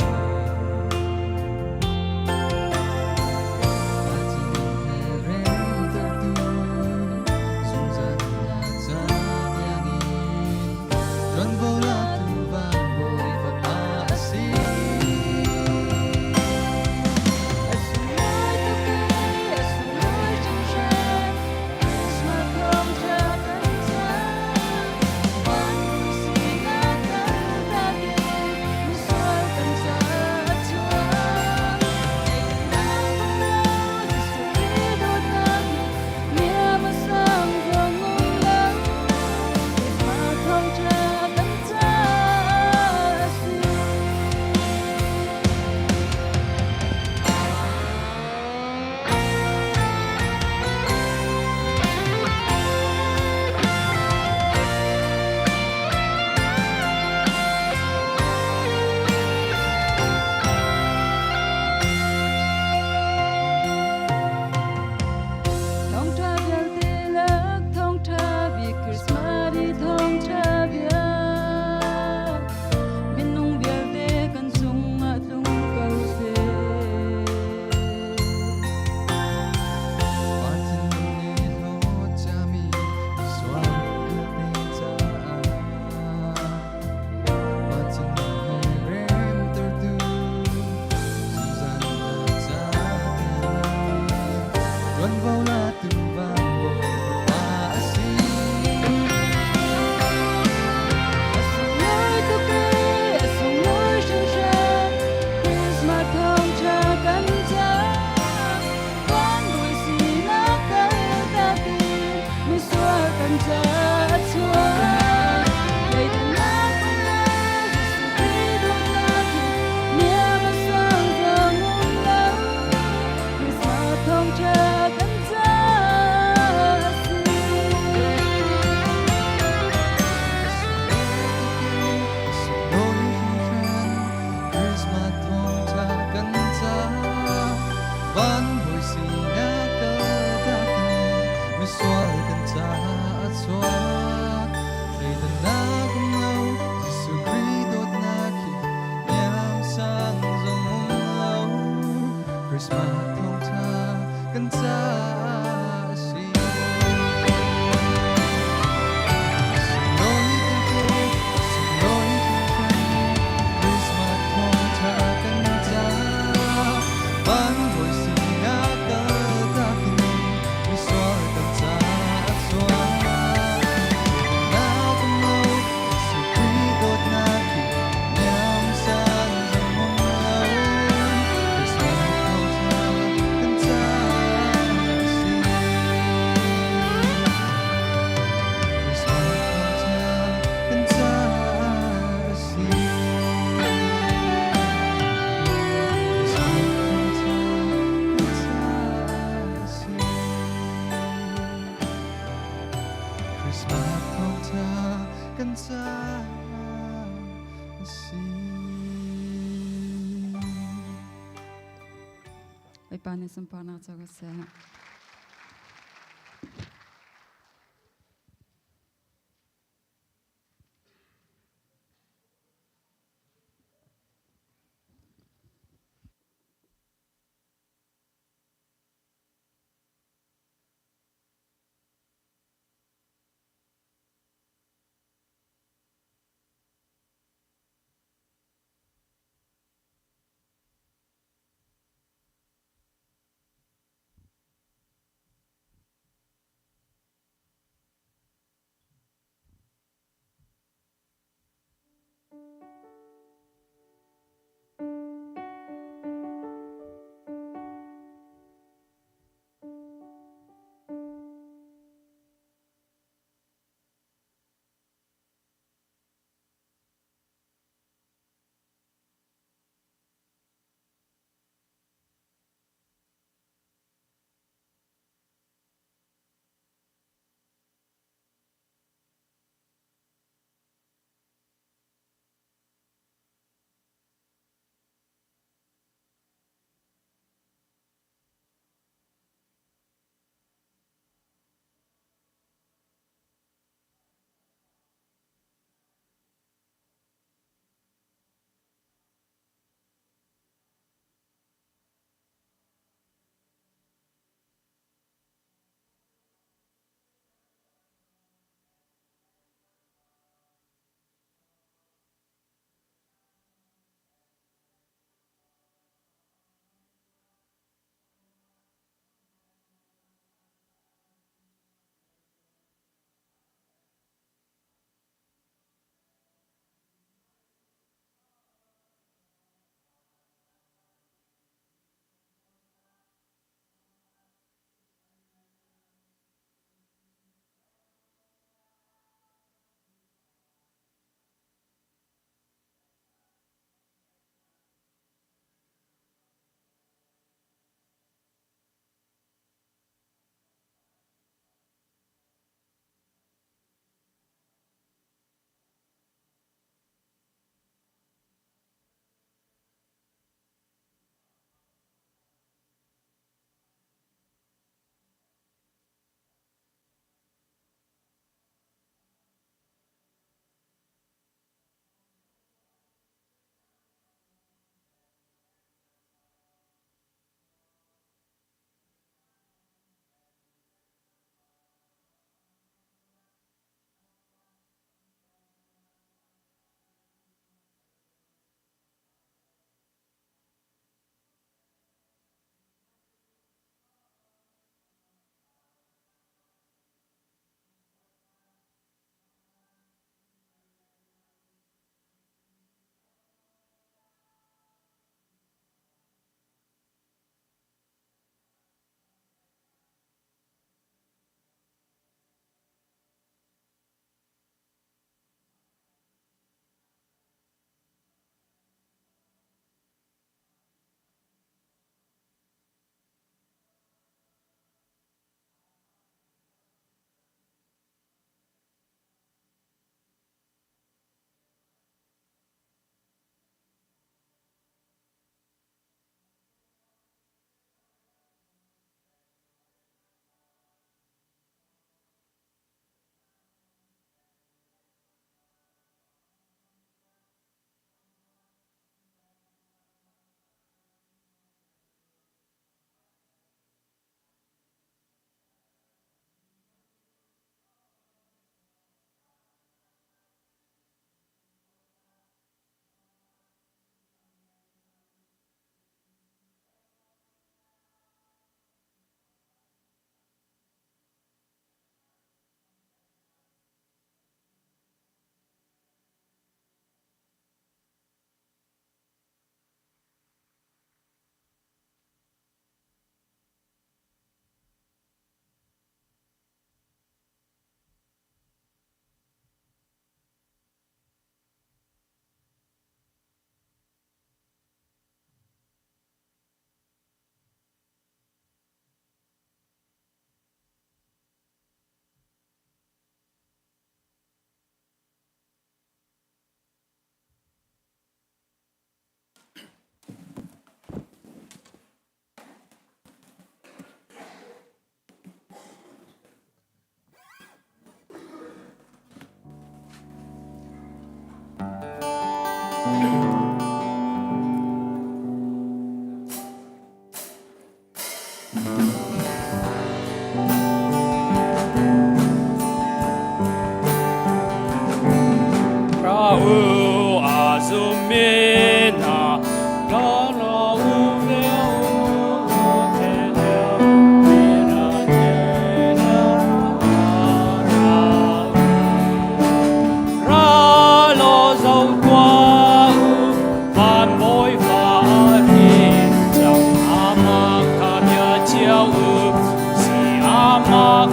Sinak kaltak in misual kan caah a chuak. Thleidannak um lo, Jesuh Khrih dawtnak hi niamsan zong um lo. Christmas thawngṭha kan caah a si. Sunglawi kan sunglawi kan Christmas thawngṭha kan caah. Van hawi sinak kaltak in misual kan caah a chuak. Nak um lo, Jesuh Khrih dawtnak hi niamsan zong um lo. Christmas thawngṭha kan caah a si. Christmas thawngṭha kan caah a si. Christmas thawngṭha kan caah a si. Christmas thawngṭha kan caah a si. Bawipa nih sunparnak co ko seh.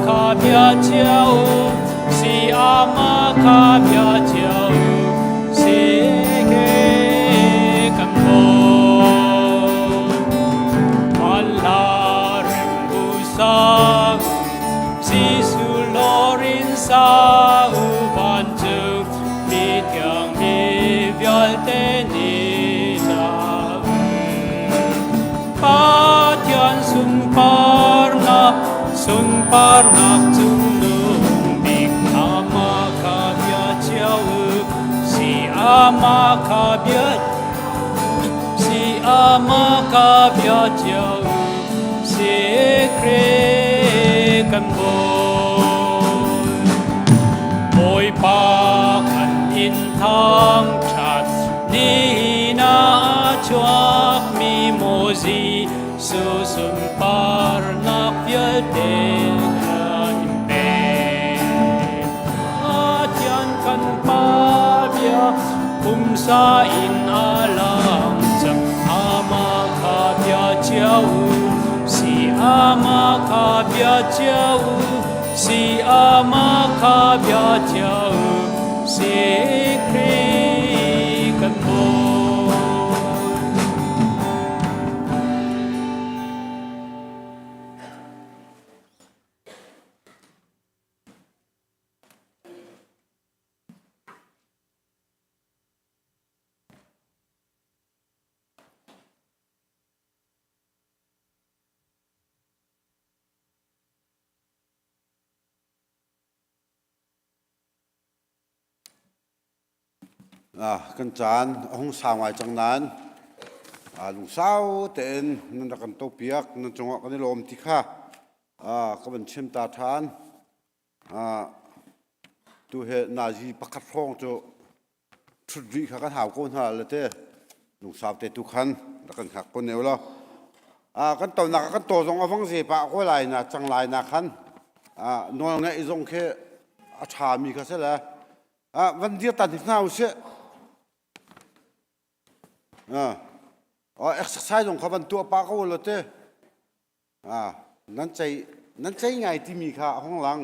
kha bia cio si ama kha bia cio si ke kan bawi Mala rembu sang Jesu lorin sa u vancung mi thiang mi vialte nih la Pathian sunparnak sunparnak cungnung bik ama kha bia cio si ama kha bia si ama kha bia cio si Khrih kan Bawi. Bawipa kan in thangṭhat nihin ah a chuakmi maw Jesuh sunparnak vialte kan in pek. Pathian kan Pa bia pumsa in a lang cang amah kha bia cio u si amah kha bia cio u si amah kha bia cio u si Khrih kan Bawi. Kan caan a hung sau ngai cang nain lungsau tein nan rak kan topiak nan cungah kan i lawm ti kha ka van chim ta ṭhan. Tu he nazi pakhat hrawng cu ṭhut rih kha kan hau ko hna le te lungsau te tu khan rak kan hngak ko ne law. Kan tonak kan to zong a vang ze pah ko lai na cang lai na khan nawl ngeih zong khi a ṭhami kha si le van dir tan hna usih. Exercise zong kha van tuah pah ko law te. Nan cei nan cei ngai timi kha a hung lang.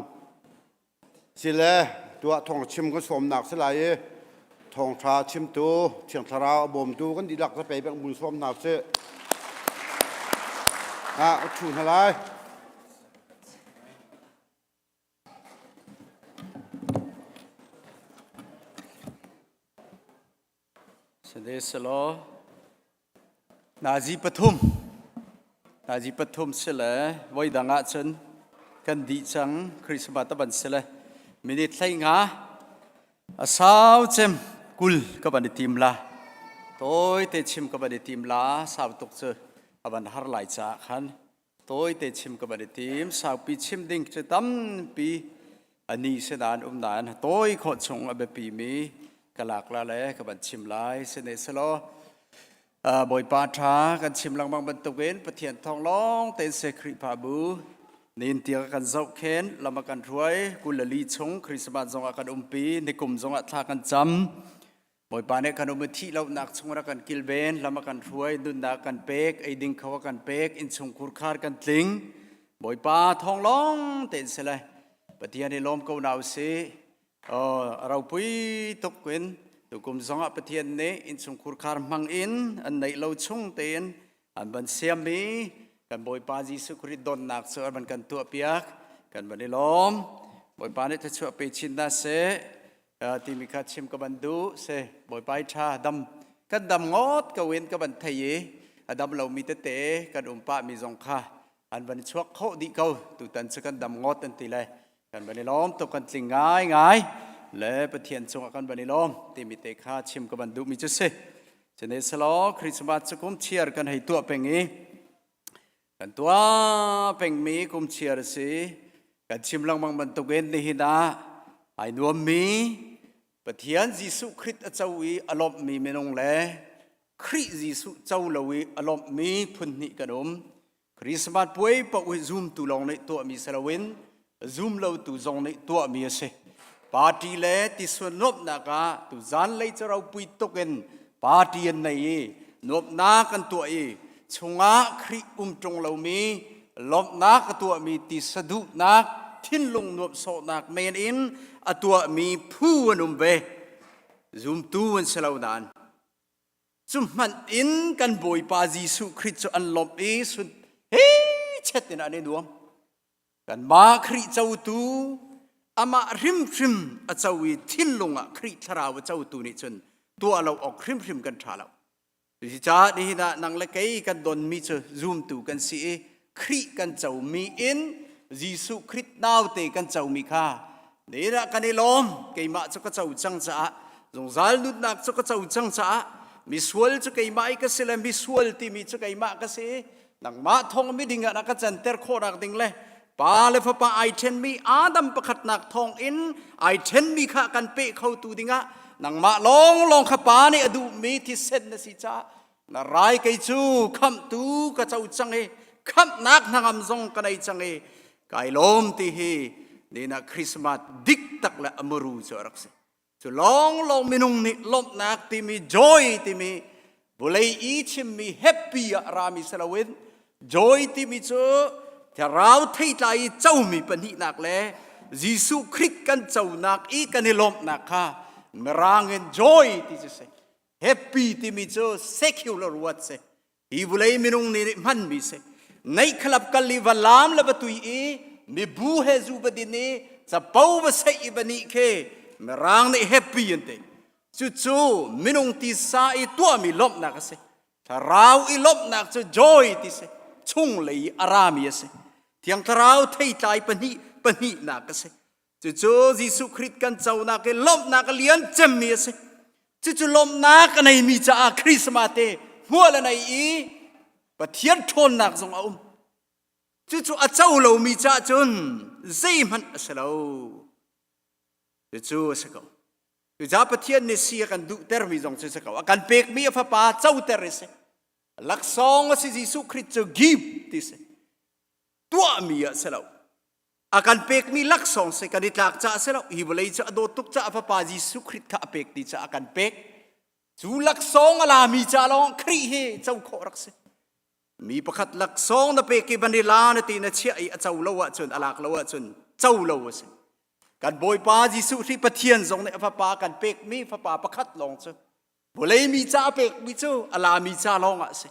Sile tuah thawng chim kan sawmnak si lai i thawngṭha chimtu Thiang Thlarau a bawmtu kan dihlak zapei bang bun sawm hna usih. Ah, ka ṭhu hna lai. Sihmanhsehlaw nazi pathum nazi pathum si le voidang ahcun kan dih cang Christmas a van si le minute 15 a sau cem 20 ka van i tim la tawi te chim ka van i tim la sau tuk cu a van har lai caah khan Tawite chim ka van i tim. Saupi chim ding cu tampi a ni si nain um nain tawi khawh chung a biapimi ka lak la le ka van chim lai. Sihmanhsehlaw Bawipa ṭha kan chim lengmang bantukin Pathian thawng lawng tein se Khrihfabu nin tiang kan zohkhen lam a kan hruai 24 chung Christmas zong ah kan umpi nikum zong ah thla kan cam Bawipa nih kan um i thih lonak chung rak kan kilven, lam a kan hruai, nunnak kan pek, ei ding kho a kan pek, innchungkhur khar kan tling. Bawipa thawng lawng tein si le Pathian i lawm ko na usih. Oh, a ropui tuk in tukum zong ah Pathian nih innchungkhur khar hmang in an neih lo chung tein an van siammi kan Bawipa Jesuh Khrih donnak cu an van kan tuahpiak kan van i lawm. Bawipa nih thluachuah pe chin hna seh. Timi kha chim ka van duh si bawipa i ṭha dam kan dam ngawt ko in ka van thei i a dam lomi tete kan um pah mi zong kha an van chuak khawh dih ko tutan cu kan dam ngawt an ti le kan van i lawm tuk kan tling ngai ngai le Pathian cungah kan van i lawm timi te kha chim ka van duh mi cu si Cune selaw Christmas cu kum chiar kan hei tuah peng i Kan tuah pengmi kum chiar a si. Kan chim lengmang bantukin nihin ah ai nuammi Pathian Jesuh Khrih a co i a lawmhmi minung le Khrih Jesuh co lo i a lawmhmi phun hnih kan um. Christmas puai paoh hi zumtu lawng nih tuahmi si loin zum lotu zong nih tuahmi a si. Party le tisuan nuamhnak ah tu zanlei cu ropui tuk in party an nei i nuamhnak an tuah i chungah Khrih um ṭung lomi lawmhnak a tuahmi ti saduhnak thinlung nuamhsawhnak men in a tuahmi phu an um ve. Zumtu an si lo nain. Cu hmanh in kan Bawipa Jesuh Khrih cu an lawmh i sun he chet in an i nuam. Kanmah Khrih cotu amah hrimhrim a co i thinlung ah Khrih thlarau a cotu nih cun tuah lo awk hrimhrim kan ṭha lo. Cucaah nihin ah nang le kei kan donmi cu zumtu kan si i Khrih kan comi in Jesuh Khrih naute kan comi kha nihin ah kan i lawm. Keimah cu ka co cang caah zungzal nunnak cu ka co cang caah misual cu keimah i ka si le misual timi cu keimah ka si i nangmah thawng miding ah na ka canter khawhnak ding le pa le fapa ai ṭhenmi Adam pakhatnak thawng in ai ṭhenmi kha kan peh khotu dingah nangmah lawnglawng kha pa nih a duhmi thisen na si caah na rai kei cu khamhtu ka co cang i khamhnak hnangam zong ka nei cang i kai lawm ti hi nina Christmas dik tak le amuru cu a rak si. Cu lawnglawng minung nih lawmhnak timi joy timi vawlei i chimmi happy ah rami si loin joy timi cu thlarau theitlai i comi pahnihnak le Jesuh Khrih kan conak i kan i lawmhnak kha mirang in joy ti cu si. Happy timi cu secular word si. Hi vulei minung nih hmanmi si. Neihkhalap kal i va laam le va tui i mibu he zu va din i capo va seih i va nih khi mirang nih happy an ti. Cucu minung tisa i tuahmi lawmhnak a si. Thlarau i lawmhnak cu joy ti si. Chunglei i a rami a si. Thiang Thlarau theitlai pahnih pahnihnak a si. Cucu Jesuh Khrih kan conak i lawmhnak a lian cemmi a si. Cucu lawmhnak a neimi caah Christmas te hmual a nei i Pathian ṭhawnnak zong a um. Cucu a co lomi caah cun zeihmanh a si lo. Cucu a si ko. Cucaah Pathian nih si a kan duhtermi zong cu si ko. A kan pekmi a fapa coter a si. Laksawng a si Jesuh Khrih cu give ti si. Tuahmi ah si lo. A kan pekmi laksawng si kan i tlak caah si lo. Hi vawlei cu a dawt tuk caah a fapa Jesuh Khrih kha a pek ti caah a kan pek. Cu laksawng a lami ca lawng Khrih hi co khawh rak si. Mi pakhat laksawng na pek i van i la na ti na chiah i a co lo ahcun a lak lo ahcun co lo a si. Kan Bawipa Jesuh Khrih Pathian zong nih a fapa kan pekmi fapa pakhat lawng cu vawlei mi ca a pekmi cu a lami ca lawng ah a si.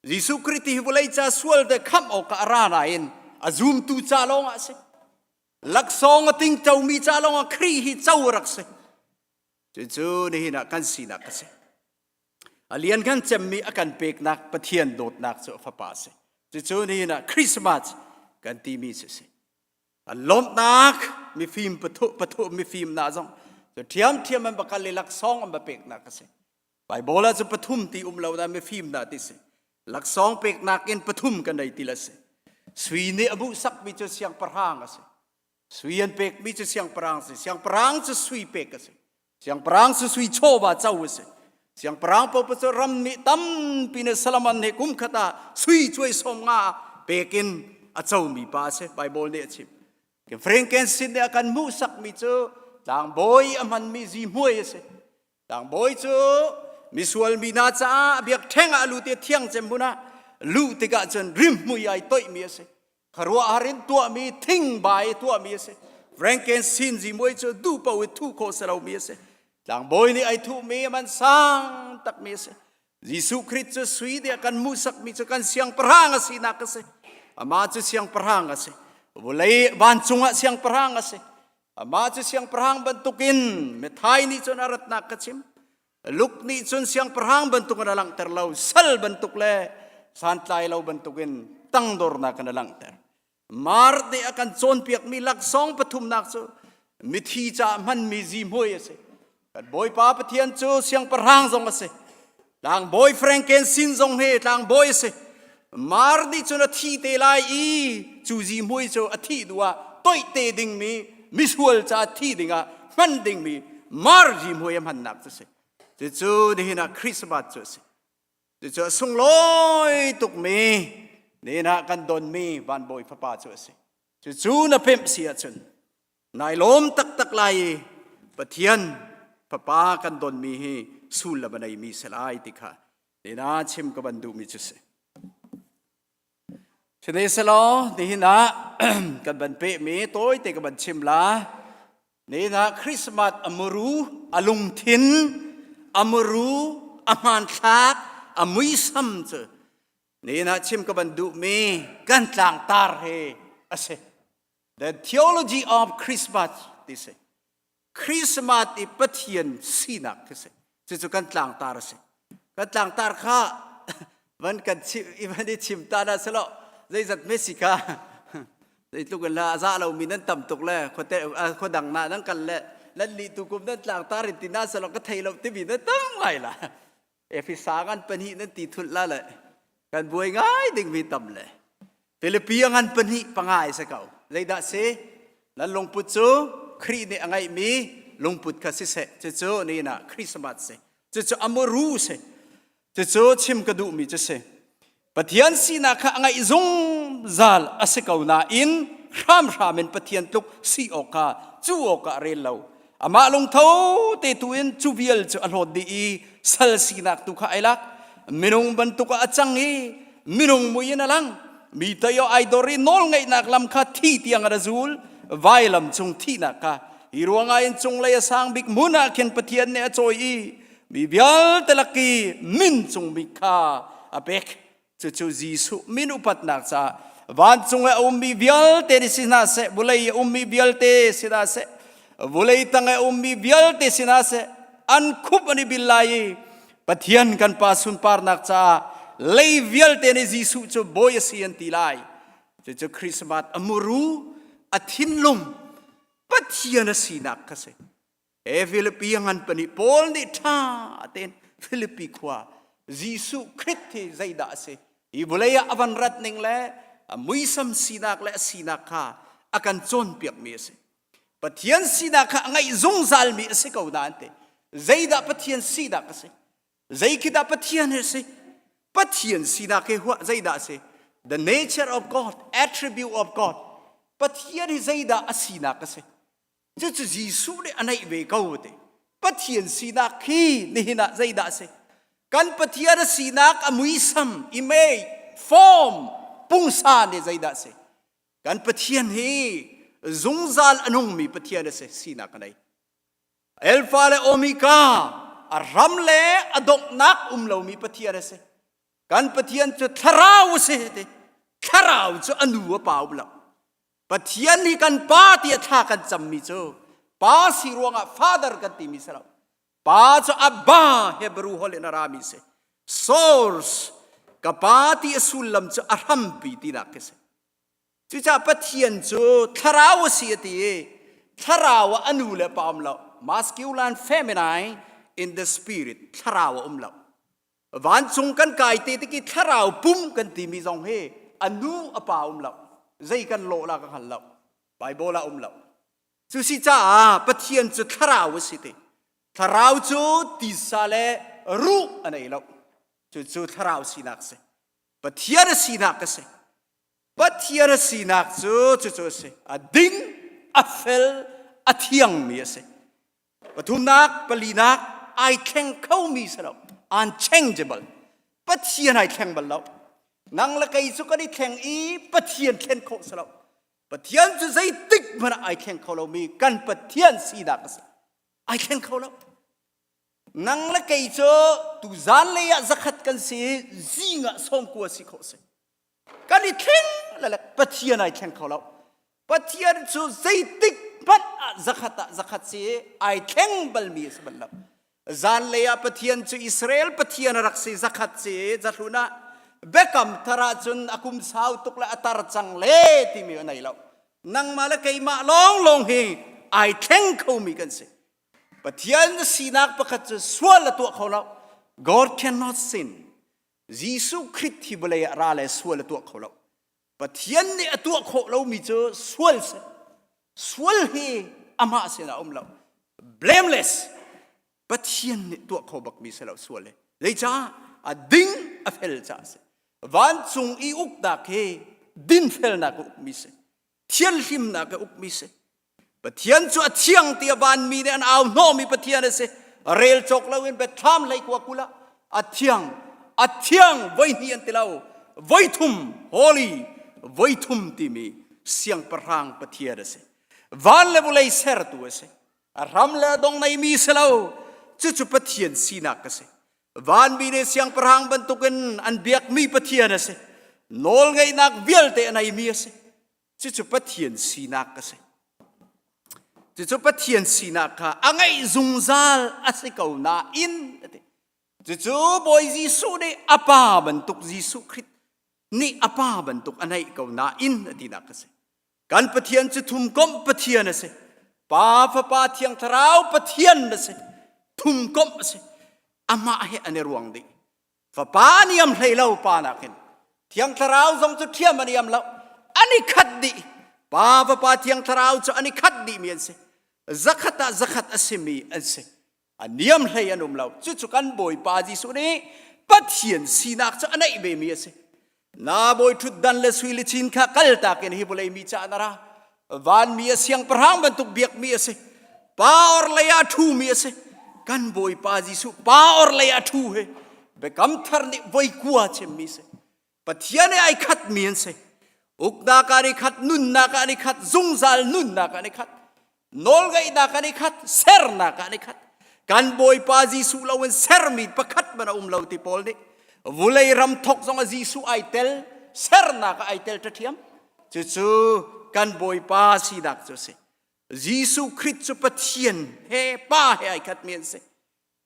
Jesuh Khrih ti hi vawlei ca sual te khamh awkah a ra nain a zumtu ca lawngah a si. Laksawng a tingtomi ca lawngah Khrih hi co a rak si. Cucu nihin ah kan sinak a si. A lian kan cemmi a kan peknak Pathian dawtnak cu a fapa a si. Cucu nihin ah Christmas kan timi cu a si. An lawmhnak mifim pathu pathu mifim na zong cu ṭhiamṭhiam an va kal i laksawng an va peknak a si. Baibal ah cu pathum ti um lo na mifim dah ti si. Laksawng peknak in pathum kan ei ti la si. Sui nih a buhsakmi cu siangpahrang a si. Sui an pekmi cu siangpahrang si. Siangpahrang cu sui pek a si. Siangpahrang cu sui chawva co a si. Siangpahrang popo cu ram nih tampi ne Solomon he kum khat ah sui cuai sawm nga pek in a comi pa a si. Baibal nih a chim. Frankincense nih a kan hmuhsakmi cu tlangbawi a hmanmi zihmui a si. Tlangbawi cu misual mi hna caah biakṭheng ah a lut i thiang cem hmun ah luh tikah cun rimhmui ai toihmi a si. Khuaruahhar in tuahmi thingbai tuahmi a si. Frankincense zihmui cu duh paoh i thuh khawh si lomi a si. Tlangbawi nih ai thuhmi a man sang takmi a si. Jesuh Khrih cu sui nih a kan hmuhsakmi cu kan siangpahrang a sinak a si. Amah cu siangpahrang a si. Vawlei vancung ah siangpahrang a si. Amah cu siangpahrang bantukin Methai nih cun a ratnak ka chim. Luke nih cun siangpahrang bantukin a langhter lo, sal bantuk le santlai lo bantukin tangdornak in a langhter. Mar nih a kan cawnpiakmi laksawng pathumnak cu mithi caah hmanmi zihmui a si. Kan Bawipa Pathian cu siangpahrang zong a si. Tlangbawi Frankensin zong hi tlangbawi a si. Mar nih cun a thi te lai i cu zihmui cu a thih duh ah toih te dingmi misual ca thi dingah hman dingmi mar zihmui a hmannak cu a si. Cucu nihin ah Christmas cu a si. Cucu a sunglawi tukmi nihin ah kan donmi vanbawi fapa cu a si. Cucu na pemh si ahcun Nai lawm taktak lai i Pathian Fapa kan donmi hi sullam a neimi si lai ti kha nina chim ka van duhmi cu si. Sihmanhsehlaw nihin ah. kan ban pehmi tawite ka ban chim la. Nihin ah Christmas a muru, a lungthin, a muru, a hmanthlak, a muisam cu nihin ah chim ka ban duhmi kan tlangtar he a si. The theology of Christmas ti si. Christmas i Pathian sinak khi si. Cucu kan tlangtar a si. Kan tlangtar kha van kan chim i van i chim ta na selo zeizat Messi kha zeitluk in la a za lomi nan tam tuk le khuate khuadang na nan kal le nan li tu kum nan tlangtar in ti na selo ka thei lo timi nan tam ngai la. Efesa ngan pahnih nan ti thulh la le kan buai ngai dingmi tam le Filipi ngan pahnih pangai se ko zeidah si nan lungput cu Khrih nih a ngeihmi lungput kha siseh cucu ni na Christmas si cucu amuru si cucu chim ka duhmi cu si Pathian sinak kha a ngaih zungzal a si ko nain hramhram in Pathian tluk si awkah cu awkah a rel lo. Amah lungtho te tu in cu vial cu a hlawt dih i sal sinak tu kha ai lak. Minung bantuk ah a cang i minung mui in a lang. Mi tei ai dor i nawlngeihnak lam kha thi tiang a ra zul. Vailam cung thihnak kha hi ruangah in cunglei a sang bik hmun ah khin Pathian nih a cawi i mi vialte lak i min cung bik kha a pek cucu Jesuh min upatnak caah vancung i a ummi vialte nih si hna seh vulei i a ummi vialte si hna seh vulei tang i a ummi vialte si hna seh an khup an i bil lai i Pathian kan Pa sunparnak caah lei vialte nih Jesuh cu bawi a si an ti lai cucu Christmas a muru a thinlung Pathian a sinak kha si E Filipi a ngan pahnih Paul nih ṭha tein Filipi khua Jesuh Khrist hi zeidah a si hi vawlei ah a van rat ning le a muisam sinak le a sinak kha a kan cawnpiakmi a si. Pathian sinak kha a ngaih zungzalmi a si ko nain te zeidah Pathian sinak a si zei khi dah Pathian hi a si Pathian sinak hi huah zeidah a si the nature of God attribute of God Pathian hi zeidah a sinak a si Cucu Jesuh nih a neih ve ko ti. Pathian sinak khi nihin ah zeidah a si? Kan Pathian a sinak a muisam, image, form, pungsa nih zeidah a si? Kan Pathian hi zungzal a nungmi Pathian a si, sinak a nei. Alpha le Omega, a ram le a donghnak um lomi Pathian a si. Kan Pathian cu thlarau a si ti. Thlarau cu a nu a pa um lo. Pathian hi kan pa tiah thla kan cammi cu pa si ruangah father kan timi si lo. Pa cu Abba Hebrew holh in a rami si. Source ka pa ti a sullam cu a hrampi tinak khi si. Cucaah Pathian cu thlarau a si a ti i thlarau ah a nu le pa um lo. Masculine feminine in the spirit thlarau a um lo. Vancung kan kai te tik i thlarau pum kan timi zong hi a nu a pa um lo. Zei kan lawh la ka hngal lo. Bible ah um lo. Cu si caah Pathian cu thlarau a si ti. Thlarau cu tisa le ruh a nei lo. Cucu thlarau sinak si. Pathian a sinak a si. Pathian a sinak cu cucu a si. A ding, a fel, a thiangmi a si. Pathumnak, palinak, ai thleng khomi si lo. Unchangeable. Pathian ai thleng bal lo. Nang le kei cu kan i thleng i Pathian thlen khawh si lo. Pathian cu zeitik hmanh ah ai thleng kho lomi kan Pathian sinak a si. Ai thleng kho lo. Nang le kei cu tuzan lei ah zakhat kan si i zing ah sawmkua si khawh si. Kan i thleng le Pathian ai thleng kho lo. Pathian cu zeitik hmanh ah zakhat ah zakhat si i ai thleng balmi a si bal lo. Zanlei ah Pathian cu Israel Pathian a rak si zakhat si i zahlun ah biakam thar ah cun a kum sau tuk le a tar cang le timi a nei lo. Nangmah le keimah lawnglawng hi ai thleng khomi kan si. Pathian sinak pakhat cu sual a tuah kho lo. God cannot sin. Jesuh Khrist hi vawlei ah ra le sual a tuah kho lo. Pathian nih a tuah khawh lomi cu sual si. Sual hi amah sinah um lo. Blameless. Pathian nih tuah kho bakmi si lo sual hi. Zeicah? A ding a fel caah si. Vancung i uknak hi dinfelnak a ukmi si. Thianhlimnak a ukmi si. Pathian cu a thiang tiah vanmi nih an au hnawhmi Pathian a si. Rel cawk loin biathlam hlei kua kul ah a thiang, a thiang voi hnih an ti lo, voi thum holy, voi thum timi. Siangpahrang Pathian a si. Van le vawlei sertu a si. A hram le a dong neimi si lo. Cucu Pathian sinak a si. Vanmi nih siangpahrang bantukin an biakmi Pathian a si. Nawlngeihnak vialte a neimi a si. Cucu Pathian sinak a si. Cucu Pathian sinak kha a ngeih zungzal a si ko nain a ti. Cucu Bawi Jesuh nih a pa bantuk Jesuh Khrih nih a pa bantuk a neih ko nain a tinak a si. Kan Pathian cu thumkomh Pathian a si. Pa, Fapa, Thiang Thlarau Pathian a si. Thumkomh a si. Amah he an i ruang dih. Fapa niam hlei lo pa nakin Thiang Thlarau zong cu ṭhiam a niam lo. An i khat dih. Pa, Fapa, Thiang Thlarau cu an i khat dihmi an si. Zakhat ah zakhat a simi an si. A niam hlei an um lo. Cucu kan Bawipa Jesuh nih Pathian sinak cu a neih vemi a si. Na bawi ṭhutdan le sui licin kha kaltak in hi vawlei mi caah na ra. Vanmi a siangpahrang bantuk biakmi a si. Pa orhlei ah a ṭhumi a si. Kan Bawipa Jesuh pa orhlei ah a ṭhu hi biakam thar nih voi kua chimmi si. Pathian he ai khatmi an si. Uknak ah an i khat, nunnak ah an i khat, zungzal nunnak ah an i khat, nawlngeihnak ah an i khat, sernak ah an i khat. Kan Bawipa Jesuh lo in sermi pakhat man a um lo ti Paul nih vulei ram thok zong ah Jesuh ai tel, sernak ah ai tel ṭhiam. Cucu kan Bawipa sinak cu a si. Jesuh Khrist cu Pathian he Pa he ai khatmi an si.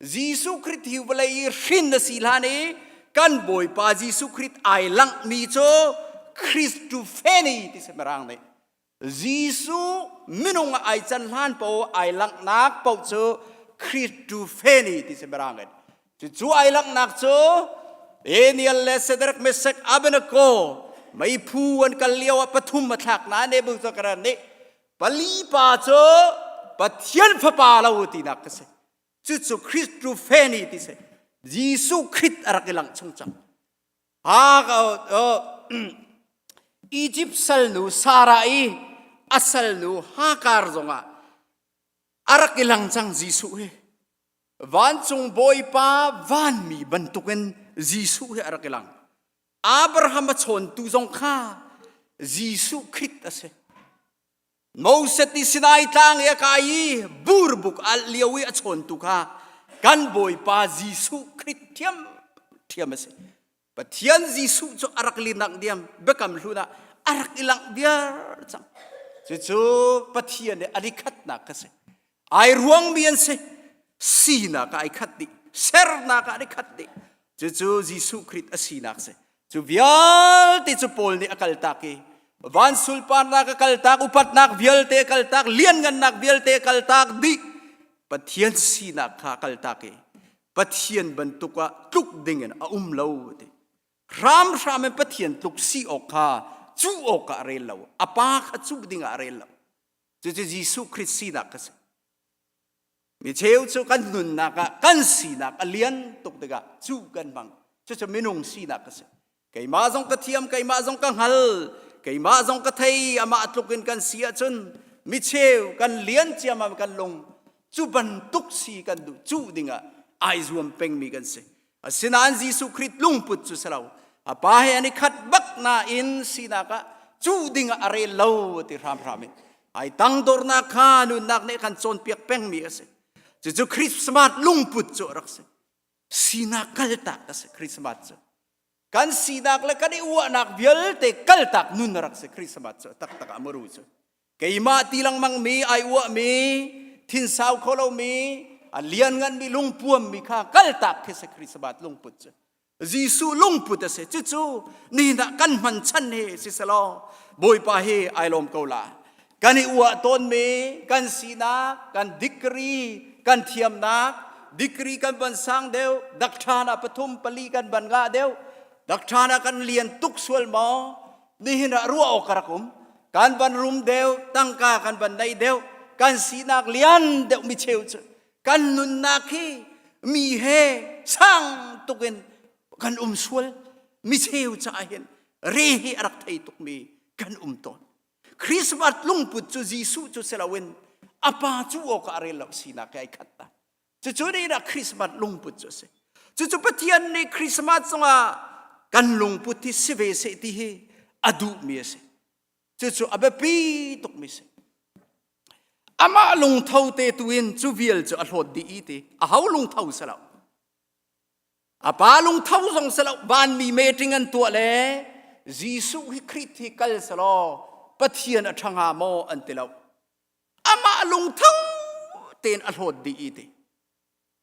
Jesuh Khrist hi vawlei i hrin a si hlan i kan Bawipa Jesuh Khrist ai langhmi cu Christophany ti si mirang nih. Jesuh minung ah ai can hlan paoh ai langhnak paoh cu Christophany ti si mirang in. Cucu ai langhnak cu Daniel le Shadrach, Meshach, Abednego meiphu an kal lio ah pathum a thlak na Nebuchadnezzar nih pali pa cu Pathian fapa lo tinak ka si. Cucu Christophany ti si. Jesuh Khrist a rak i langh chung cang. Egypt salnu Sarah i a salnu Hagar zongah a rak i lang cang Jesuh hi. Vancung Bawipa vanmi bantukin Jesuh hi a rak i lang. Abraham a chawntu zong kha Jesuh Khrist a si. Moses nih Sinai tlang i a kai i burbuk alh lio i a chawntu kha kan Bawipa Jesuh Khrist ṭhiam ṭhiam a si. Pathian Jesuh cu a rak linak diam biakam hlun ah a rak i langh viar cang. Cucu Pathian nih a li khatnak kha si. Ai ruangmi an si. Sinak ah ai khat dih. Sernak ah an i khat dih. Cucu Jesuh Khrist a sinak si. Cu vialte cu Paul nih a kaltak i van sulparnak a kaltak, upatnak vialte a kaltak, lianngannak vialte a kaltak dih. Pathian sinak kha a kaltak i Pathian bantuk ah tluk dingin a um lo ti. Hramhram in Pathian tluk si awk kha cuh awk ah a rel lo. A pa kha cuh dingah a rel lo. Cucu Jesuh Khrist sinak kha si. Mi cheu cu kan nunnak ah kan sinak a lian tuk tikah cu kan hmang. Cucu minung sinak a si. Keimah zong ka thiam, keimah zong ka hngal, keimah zong ka thei, amah tluk in kan si ahcun mi cheu kan lian ciammam kan lung cu bantuk si kan duh cuh dingah ai zuam pengmi kan si. Asinain Jesuh Khrist lungput cu si lo. A pa he an i khat bak nain sinak ah cuh dingah a rel lo ti hramhram in ai tangdornak kha nunnak nih kan cawnpiak pengmi a si. Cucu Christmas lungput cu a rak si. Sinak kaltak a si Christmas cu. Kan sinak le kan i uahnak vialte kaltak nun a rak si Christmas cu taktak ah muru cu. Keimah ti lengmang mi ai uahmi thinsau kho lomi a liannganmi lungpuammi kha kaltak khi si Christmas lungput cu. Jesuh lungput a si. Cucu nihin ah kan hman chan hi si selaw Bawipa hi ai lawm ko la. Kan i uah tawnmi kan sinak, kan degree, kan thiamnak, degree kan van sang deuh, dakṭhan ah pathum pali kan van ngah deuh, dakṭhan ah kan lian tuk sual maw? Nihin ah ruah awk ka rak um. Kan van rum deuh, tangka kan van nei deuh, kan sinak lian deuh mi cheu cu kan nunnak hi mi he sang tukin kan um sual mi cheu caah hin re hi a rak thei tukmi kan um tawn Christmas lungput cu Jesuh cu si loin a pa cu awk ah a rel lo sinak he ai khat ta cucu nih dah Christmas lungput cu a si cucu Pathian nih Christmas cungah kan lungput hi si ve seh ti hi a duhmi a si. Cucu a biapi tukmi si. Amah lungtho te tu in cu vial cu a hlawt dih i ti. A ho lungtho si lo. A pa lungtho zong si lo. Vanmi meeting an tuah le Jesuh hi Khrih hi kal selaw Pathian a ṭha hnga maw an ti lo. Amah lungtho tein a hlawt dih i ti.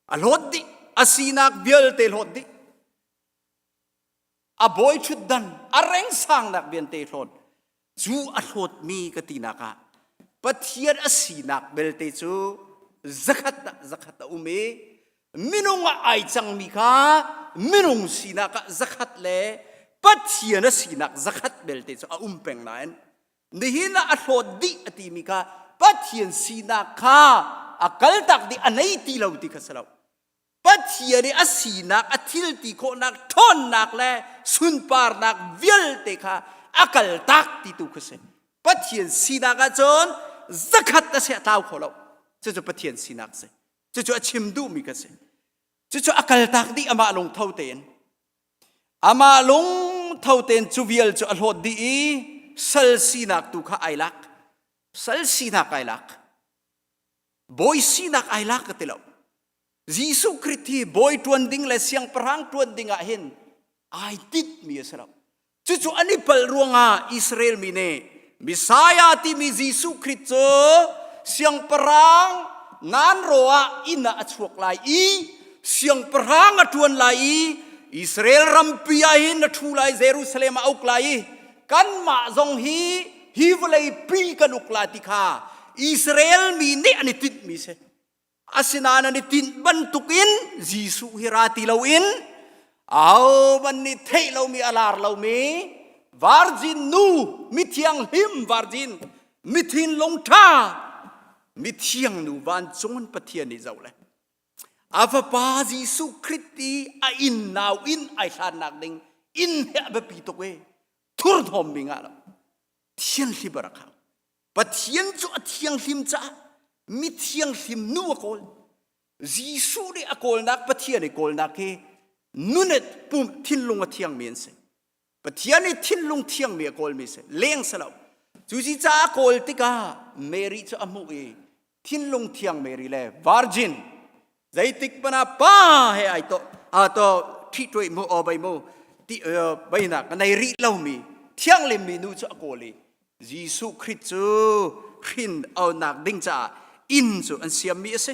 A hlawt dih. A sinak vialte hlawt dih. A bawi ṭhutdan a reng sangnak vialte hlawt. Cu a hlawtmi ka tinak ah Pathian a sinak belte cu zakhat ah zakhat a um i minung ah ai cangmi kha minung sinak ah zakhat le Pathian a sinak zakhat belte cu a um peng nain nihin ah a hlawt dih a timi kha Pathian sinak kha a kaltak dih a nei ti lo ti kha si lo. Pathian i a sinak, a thil ti khawhnak, ṭhawnnak le sunparnak vialte kha a kaltak ti tu kha si. Pathian sinak ahcun zakhat a si a tlau kho lo. Cucu Pathian sinak si. Cucu a chim duhmi kha si. Cucu a kaltak dih amah lungtho tein. Amah lungtho tein cu vial cu a hlawt dih i sal sinak tu kha ai lak. Sal sinak ai lak. Bawi sinak ai lak ka ti lo. Jesuh Khrih hi bawi ṭuan ding le siangpahrang ṭuan ding ah hin ai tinhmi a si lo. Cucu an i palh ruangah Israel mi nih Messiah timi Jesuh Khrih cu siangpahrang nan ro ah inn ah a chuak lai i siangpahrang a ṭuan lai i Israel rampi ah hin a ṭhu lai Jerusalem ah a uk lai i kanmah zong hi hi vawlei pi kan uk lai ti kha Israel mi nih an i tinhmi si. Asinain an i tinh bantukin Jesuh hi ra ti loin ahohmanh nih theih lomi a lar lomi virgin nu mithianghlim virgin mithinlung ṭha mithiang nu vancung in Pathian nih zoh le a fapa Jesuh Khrih i a inn nau inn ai hlannak ding inn he a biapi tuk i thurhnawmmi ngah lo thianhlim a rak hau Pathian cu a thianghlim caah mithianghlim nu a kawl. Jesuh nih a kawlnak Pathian i kawlnak hi nun pum thinlung a thiangmi an si. Pathian i thinlung thiangmi a kawlmi si. Leng si lo. Cu si caah a kawl tikah Mary cu a hmuh i thinlung thiang Mary le virgin zeitik hmanh ah pa he ai to a to ṭhihṭuai mu aw bai mu ti bainak a nei rih lomi thianghlim mi nu cu a kawl i Jesuh Khrih cu hrin aunak ding caah inn cu an siammi a si.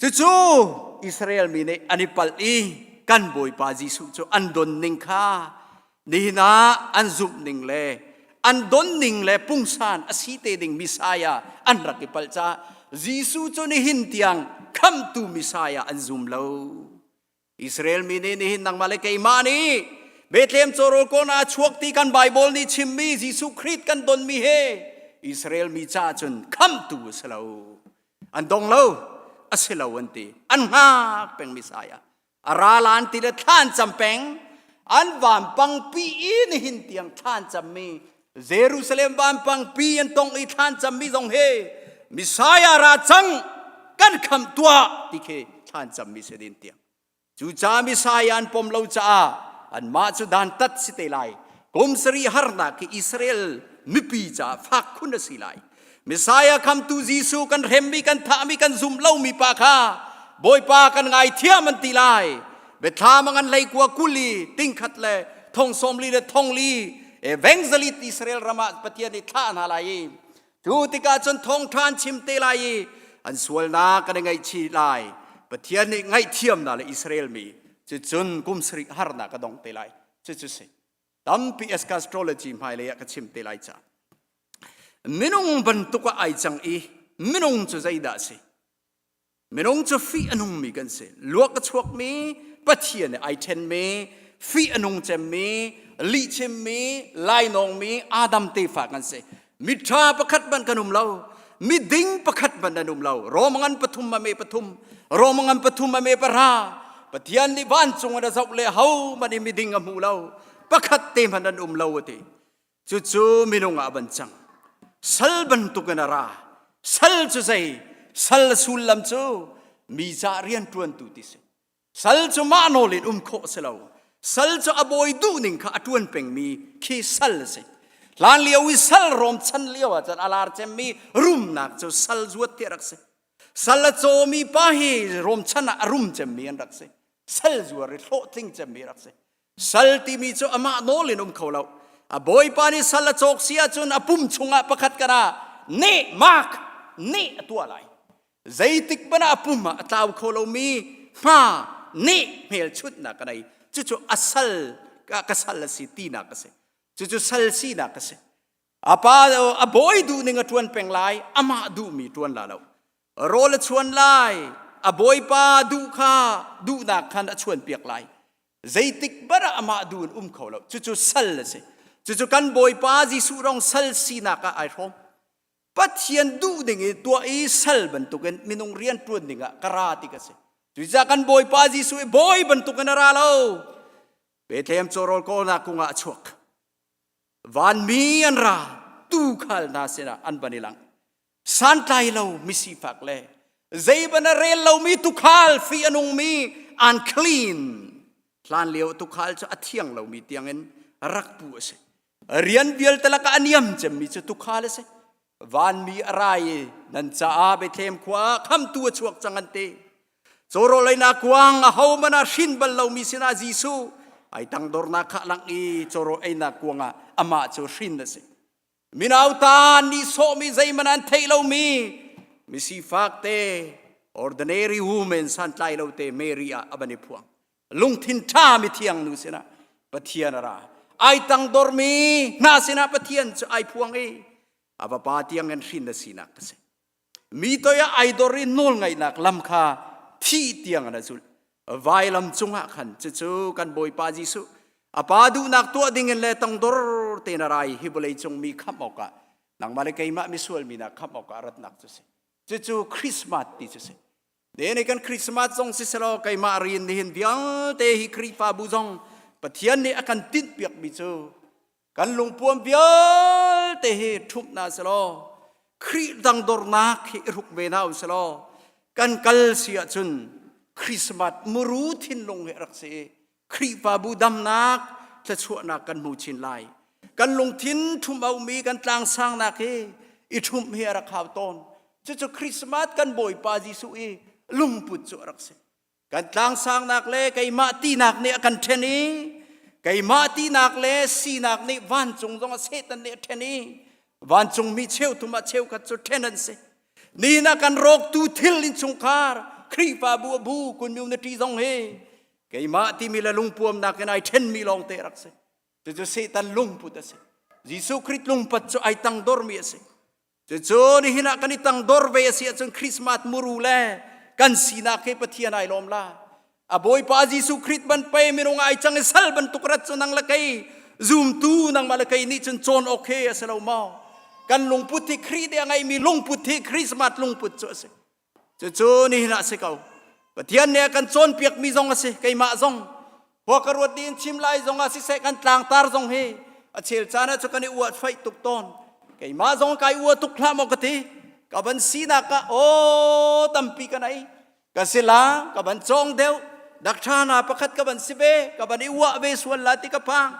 Cucu Israel mi nih an i palh i kan Bawipa Jesuh cu an don ning kha nihin ah an zumh ning le an don ning le pungsan a si te ding Messiah an rak i palh caah Jesuh cu nihin tiang khamhtu Messiah an zum lo. Israel mi nih nihin nangmah le keimah nih Bethlehem cawrawl kawn ah chuak ti kan Bible nih chimmi Jesuh Khrih kan donmi he Israel mi caah cun khamhtu a si lo. An dong lo, a si lo an ti. An hngak peng Messiah. A ra lan ti le thlan cam peng an vampangpi i nihin tiang thlan cammi Jerusalem vampangpi an tong i thlan cammi zong he Messiah ra cang kan khamh tuah ti khi thlan cammi si din tiang Cucaah Messiah an pom lo caah anmah cu dantat si te lai. Kum sarih harnak hi Israel mipi caah fak khun a si lai. Messiah khamtu Jesuh kan hremmi, kan thahmi, kan zumh lomi pa kha Bawipa kan ngaithiam an ti lai. Biathlam a ngan hlei kua kuli tingkhat le thong sawmli le thong li evangelist Israel ram ah Pathian nih thlah hna lai i Cu tikah cun thawngṭha an chim te lai i an sualnak kan i ngaihchih lai. Pathian nih ngaihthiamnak le Israel mi cucun kum sarih harnak a dong te lai. Cucu si. Tampi eschatology hmailei ah ka chim te lai ca. Minung bantuk ah ai cang i minung cu zeidah a si? Minung cu fih a nungmi kan si. Luak a chuakmi, Pathian he ai ṭhenmi, fih a nung cemmi, lihchimmi, lainawngmi Adam tefa kan si. Miṭha pakhat hmanh kan um lo. Miding pakhat hmanh an um lo. Rom ngan pathum a me pathum, Rom ngan pathum a me pahra. Pathian nih vancung in a zoh le hohmanh i miding a hmu lo. Pakhat te hmanh an um lo a ti. Cucu minung ah a van cang. Sal bantukin a ra. Sal cu zei? Sal sullam cu mi ca rianṭuantu ti si. Sal cu mah nawl in um khawh a si lo. Sal cu a bawi duhning kha a ṭuan pengmi khi sal a si. Hlan lio i sal rom chan lio ah cun a lar cemmi rumnak cu sal zuat ti a rak si. Sal a cawmi pa hi rom chan ah a rum cemmi an rak si. Sal zuar i hlawhtling cemmi rak si. Sal timi cu amah nawl in um kho lo. A bawipa nih sal a cawk si ahcun a pum chungah pakhat kana neh mak neh a tuah lai. Zeitik hmanh ah a pum ah a tlau kho lomi hma neh hmelchunhnak a nei. Cucu a sal ka sal a si tinak a si. Cucu sal sinak a si. A pa a bawi duhning a ṭuan peng lai, amah duhmi ṭuan la lo. Rawl a chuan lai, a bawipa duh kha duhnak khan a chuanpiak lai. Zeitik hmanh ah amah duh in um kho lo. Cucu sal a si. Cucu kan Bawipa Jesuh rong sal sinak ah ai hrawm. Pathian duh ding i tuah i sal bantukin minung rian ṭuan ding ah ka ra ti ka si. Cucaah kan Bawipa Jesuh i bawi bantukin a ra lo. Bethlehem cawrawl kawlnak kungah a chuak. Vanmi an ra, tuukhal hna sinah an van i lang. Santlai lo misifak le zeiban a rel lomi tuukhal fi a nungmi unclean hlan lio tuukhal cu a thiang lomi tiangin rak pu a si. Rian vialte lakah a niam cemmi cu tuukhal a si. Vanmi a ra i nan caah Bethlehem khua ah khamtu a chuak cang an ti. Cawrawl einak kuang ahohmanh ah hrin bal lomi sinah Jesuh ai tangdornak kha langh i cawrawl einak kuang ah amah cu hrin a si. Minau ta nih sawhmi zeihmanh an theih lomi misifak te ordinary woman santlai lo te Mary ah a van i phuang. Lungthin ṭha mithiang nu sinah Pathian a ra. Ai tangdormi hna sinah Pathian cu ai phuang i a vapa tiangin hrin a sinak a si. Mi toi ah ai dor i nawlngaihnak lam kha thih tiang in a zulh. Vailam cungah khan cucu kan Bawipa Jesuh a pa duhnak tuah dingin le tangdor tein a ra i hi vawlei cung mi khamh awkah nangmah le keimah misual mi hna khamh awkah ratnak cu si. Cucu Christmas ti cu si. Ne kan Christmas zong si selaw keimah rian nihin vialte hi Khrihfabu zong Pathian nih a kan tinhpiakmi cu kan lungpuam vialte hi ṭhumh hna selaw Khrih dangdornak hi i hruk ve hna u selaw kan kal si ahcun Christmas muru thinlung hi rak si i Khrihfabu damnak thluachuahnak kan hmu chin lai. Kan lungthin ṭhumh aumi kan tlangsangnak hi i ṭhumh hi a rak hau tawn. Cucu Christmas kan Bawipa Jesuh i lungput cu a rak si. Kan tlangsangnak le keimah tinak nih a kan ṭhen i keimah tinak le sinak nih vancung zong a Satan nih a ṭhen i vancungmi cheuthum ah cheukhat cu ṭhen an si. Nihin ah kan rawktu thil innchungkhar Khrihfabu a bu community zong hi keimah timi le lungpuamnak in ai ṭhenmi lawngte rak si. Cucu Satan lungput a si. Jesuh Khrih lungput cu ai tangdormi a si. Cucu nihin ah kan i tangdor ve a si ahcun Christmas muru le kan sinak hi Pathian ai lawm la. A Bawipa Jesuh Khrih ban pe minung ai cang i sal bantuk rat cu nang le kei zumtu nangmah le kei nih cun cawn awk he a si lo maw? Kan lungput hi Khrih nih a ngeimi lungput hi Christmas lungput cu a si. Cucu nihin ah a si ko. Pathian nih a kan cawnpiakmi zong a si, keimah zong. Khua ka ruat dih in chim lai zong ah siseh kan tlangtar zong hi a chel caan ah cu kan i uah faih tuk tawn. Keimah zong kai uah tuk hlah maw ka ti. Ka van sinak ah aw tampi ka nei. Ka si la, ka van cawng deuh. Dakṭha hna pakhat ka van si ve, ka van i uah ve sual la ti ka phang.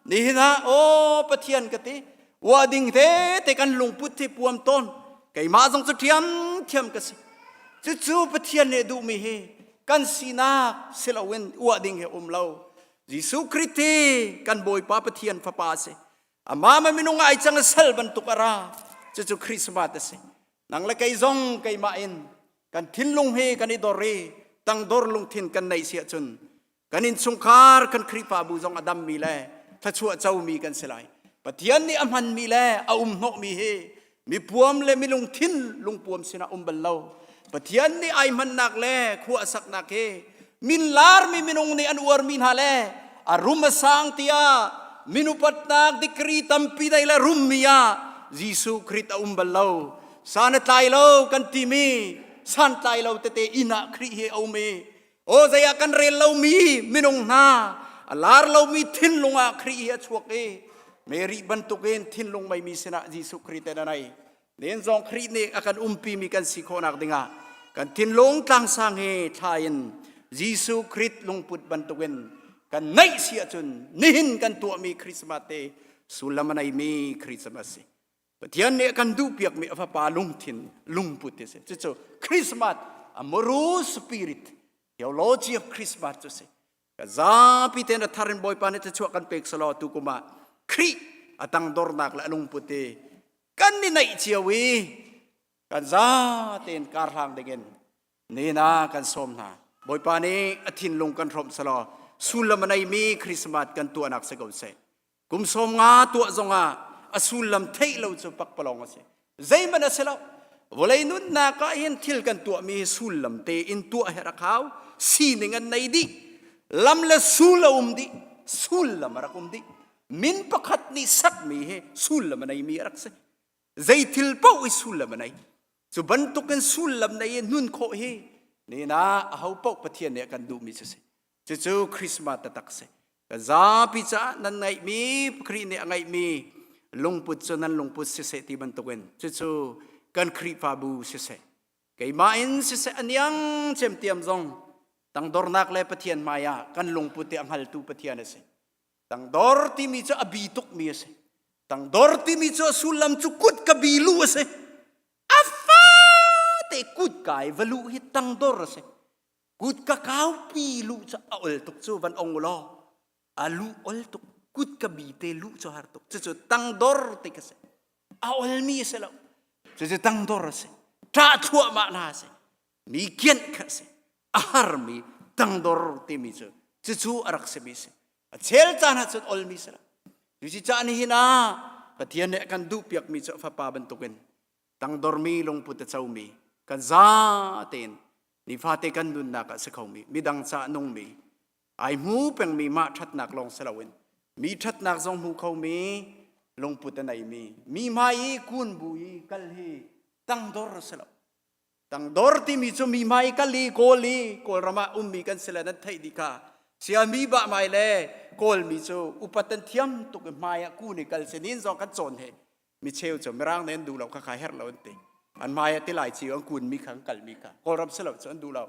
Nihin ah aw Pathian ka ti. Uah ding tete kan lungput hi puam tawn. Keimah zong cu ṭhiamṭhiam ka si. Cucu Pathian nih duhmi hi kan sinak si loin uah ding hi um lo. Jesuh Khrih hi kan Bawipa Pathian Fapa a si. Amah ma minung ai cang i sal bantuk a ra. Cucu Christmas a si. Nang le kei zong keimah in kan thinlung hi kan i dor i tangdor lungthin kan neih si ahcun kan innchungkhar kan Khrihfabu zong a dammi le thluachuah comi kan si lai. Pathian nih a hmanmi le a um hnawhmi hi mipuam le milungthin lungpuam sinah um bal lo. Pathian nih ai hmannak le khua a saknak hi minlarmi minung nih an uarmi hna le a rum a sang tiah minupatnak degree tampi nei le rummi ah Jesuh Khrih a um bal lo. San a tlai lo kan timi santlai lo tete inn ah Khrih hi a um i Aw zei ah kan rel lomi minung hna a lar lomi thinlung ah Khrih hi a chuak i Mary bantukin thinlung meimi sinah Jesuh Khrih te na nei. Nen zong Khrih nih a kan umpimi kan si khawhnak dingah kan thinlung tlangsang hi thla in Jesuh Khrih lungput bantukin kan neih si ahcun nihin kan tuahmi Christmas te. Sullam a neimi Christmas si. Pathian nih a kan duhpiakmi a fapa lungthin lungput a si. Cucu Christmas a muru spirit theology of Christmas cu si. Ka zapi tein a thar in Bawipa nih thluachuah kan pek selaw tu kum ah Khrih a tangdornak le a lungput i kan ni naih cio i kan za tein kar hlang dingin nina kan sawm hna. Bawipa nih a thinlung kan hrawmh selaw sullam a neimi Christmas kan tuahnak si ko seh. Kum sawm nga tuah zongah a sullam theih lo cu pakpalawng a si. Zeihmanh a si lo. Vawlei nunnak ah hin thil kan tuahmi hi sullam tein tuah her a khau. Sining an nei dih. Lam le sul a um dih. Sullam a rak um dih. Min pakhat nih sakmi hi sullam a neimi a rak si. Zei thil paoh hi sullam a nei. Cu bantukin sullam nei i nun khawh hi nina aho paoh Pathian nih a kan duhmi cu si. Cucu Christmas taktak si. Kan zapi caah nan ngeihmi Khrih nih a ngeihmi lungput cu nan lungput siseh ti bantukin cucu kan Khrihfabu siseh keimah in siseh a niang cemtiam zong tangdornak le Pathian hmai ah kan lungput i a hngaltu Pathian a si. Tangdor timi cu a bi tukmi a si. Tangdor timi cu a sullam cu kut ka bi lu a si. A fate kut kai va luh hi tangdor a si. Kut ka kaupi luh cu a ol tuk cu van ong law a luh ol tuk kut ka bi te luh cu har tuk cucu tangdor ti ka si a olmi a si lo cucu tangdor a si ṭah thluahmah hna a si mi kianh kha a si a harmi tangdor timi cu cucu a rak simi si a chel caan ah cun olmi si lo cuci caan hin ah Pathian nih a kan duhpiakmi cu a fapa bantukin tangdormi lungput a comi kan za tein nifate kan nunnak ah si khomi midang ca nungmi ai hmu pengmi mah ṭhatnak lawng si loin mi ṭhatnak zong hmu khomi lungput a neimi mi hmai i kun bu i kal hi tangdor a si lo tangdor timi cu mi hmai kal i kawl i kawlram ah ummi kan si le nan theih dih kha siami bah mai le kawlmi cu upat an thiam tuk i hmai ah kun i kal si nin zong kan cawn he mi cheu cu mirang nih an duh lo kha kha herh lo an ti an hmai ah tilai ci an kun mi kha an kal mi kha kawlram si lo cu an duh lo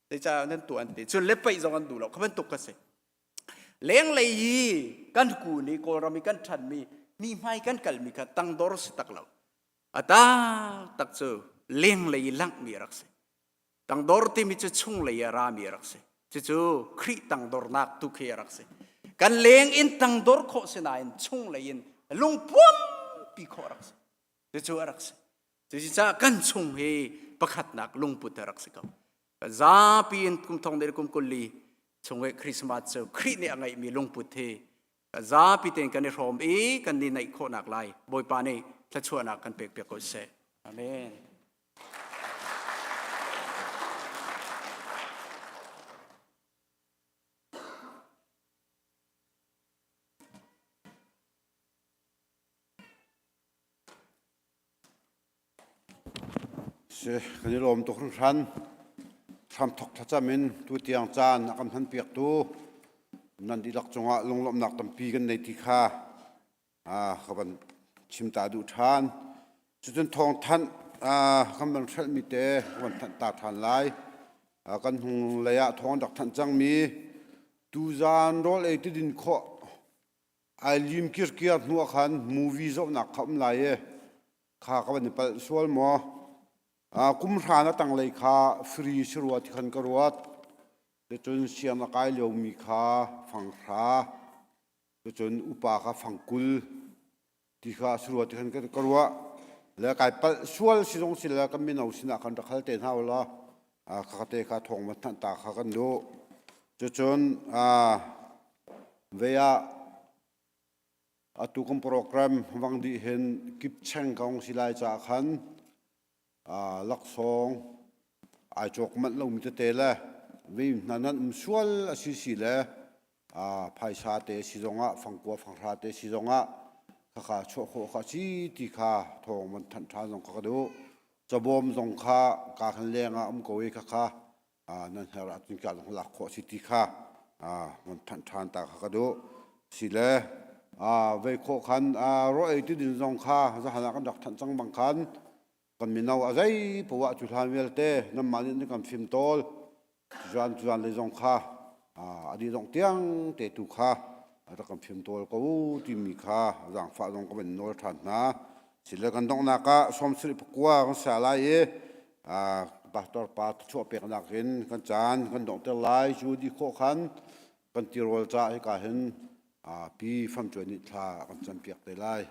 zeicah nan tuah an ti cun le paih zong an duh lo kha bantuk ka si lenglei i kan kun i kawlram i kan ṭhan mi mi hmai kan kal mi kha tangdor si tak lo a tak tak cu lenglei i langh mi rak si Tangdor timi cu chunglei ah rami a rak si. Cucu Khrih tangdornak tu khi a rak si. Kan leng in tangdor khawh si nain chunglei in lungpuampi khawh a rak si. Cucu a rak si. Cucaah kan chung hi pakhatnak lungput a rak si ko. Kan zapi in kum thong le kum 20 chung i Christmas cu Khrih nih a ngeihmi lungput hi kan zapi tein kan i hrawm i kan ni naih khawhnak lai Bawipa nih thluachuahnak kan pek piak ko seh. Amen. Si, kan i lawm tuk hringhran. Hramthok thlacam in tutiang caan a kan hmanpiaktu nan dihlak cungah lunglawmhnak tampi kan nei ti kha ka van chim ta duh ṭhan. Cucun thawngthanh kan van hrelhmi te ka van thanh ta ṭhan lai. Kan hnung lei ah thawng an rak thanh cangmi tuzaan rawl ei tidin khawh ai lim kirkiar hnu ah khan movie zohnak kha um lai i kha ka van i palh sual maw? Kum hra na tanglei kha free si rua ti khan ka ruat. Cucun siang a kai liomi kha fang hra Cucun upa kha fang 20 ti kha a si rua ti khan ka ruah. Le kai palh sual si zong si le kan mino sinah khan rak hal te hna ulaw kha te kha thawng van thanh ta kha kan duh. Cucun vei ah atu kan program wang dih hin kipcheng ka hong si lai caah khan laksawng ai cawk manh lomi tete le vi hna nan um sual a si si le phaisa te si zongah fangkua fanghra te si zongah khakha chuah khawh kha si ti kha thawng man thanh ṭhan zong kha ka duh cabawm zong kha ka khan leng ah um ko i khakha nan her ahcun ka zong lak khawh si ti kha man thanh ṭhan ta kha ka duh si le vei khawh khan ro ei ti din zong kha zahan ah kan rak thanh cang bang khan kan mino a zei poah cu hlan vialte nanmah nih nan kan fim tawl cuan cuan lei zong kha a dih dongh tiang te tu kha. rak kan fimtawl ko timi kha zaangfah zong ka van nawl ṭhan hna. Sile kan donghnak ah 74 kan sa lai i pastor pa thluachuah peknak in kan caan kan donghter lai. Cu dih khawh khan kan tirawl ca hika hin pi famcuai nih thla kan campiak te lai.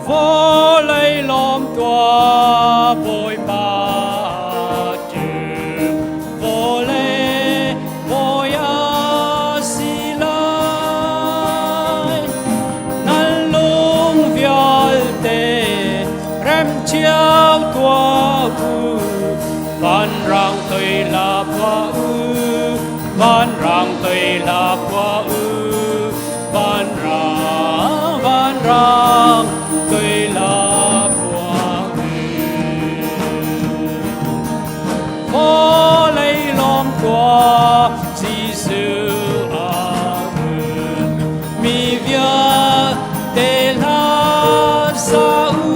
Vawlei lawm tuah Bawipa cu vawlei bawi a si lai. Nan lung vialte rem cio tuah u, vanrang toi la tuah u, vanrang toi la tuah u, vanrang, vanrang toi la tuah u. Vawlei lawm tuah Jesuh a un, mi vialte hla sa u.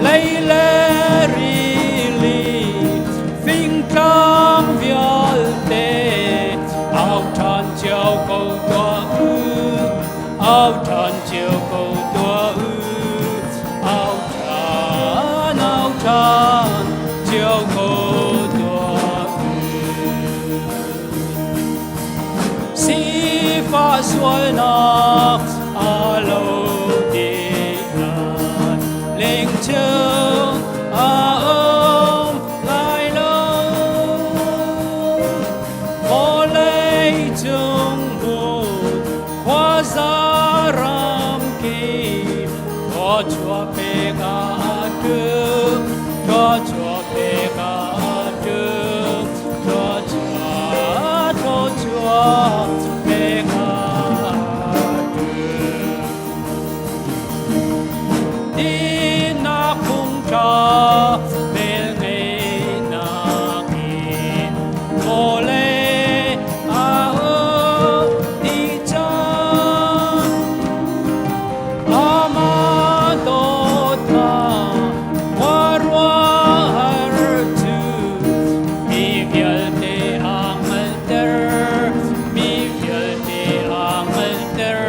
Lei le rili fingtlang vialte au ṭhan cio ko tuah u, au ṭhan cio ko tuah u, au ṭhan, au ṭhan cio ko tuah u. Sifah sualnak a lo dih lai, lengchung a um lai lo. Vawlei cung hmun khuaza ram kip thluachuah pek ah ṭum, thluachuah pek ah ṭum, thluachuah, thluachuah pek ah ṭum. Dinnak phungṭha velngeihnak in vawlei a uk dih cang. Amah dawtnak khuaruahhar cu mi vialte a hngalhter, mi vialte a hngalhter,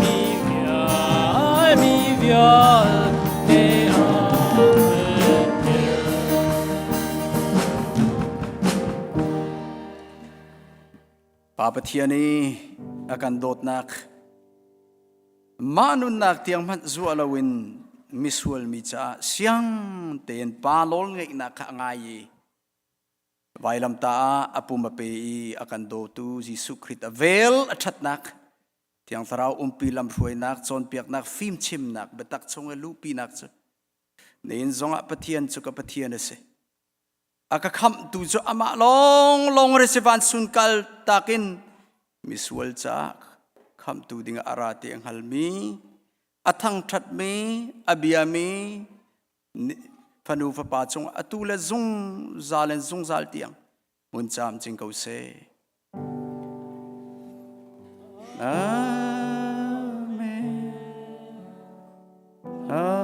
mi vial, mi vialte a hngalhter. Pa Pathian i a kan dawtnak mah nunnak tiang hmanh zuah loin misual mi caah siang tein pa nawl ngeihnak kha a ngai i vailamtah ah a pum a pe i a kan dawtu Jesuh Khrist a vel a ṭhatnak Thiang Thlarau umpi lamhruainak cawnpiaknak fimchimnak biatak chung i luhpinak cu nihin zongah Pathian cu ka Pathian a si a ka khamhtu cu amah lawnglawng re si van sun kal takin misual caah khamhtu ding a ra ti a hngalmi a thangṭhatmi a biami fanu fapa cung atu le zungzal in zungzal tiang hmun caam cing ko seh. Amen. Amen.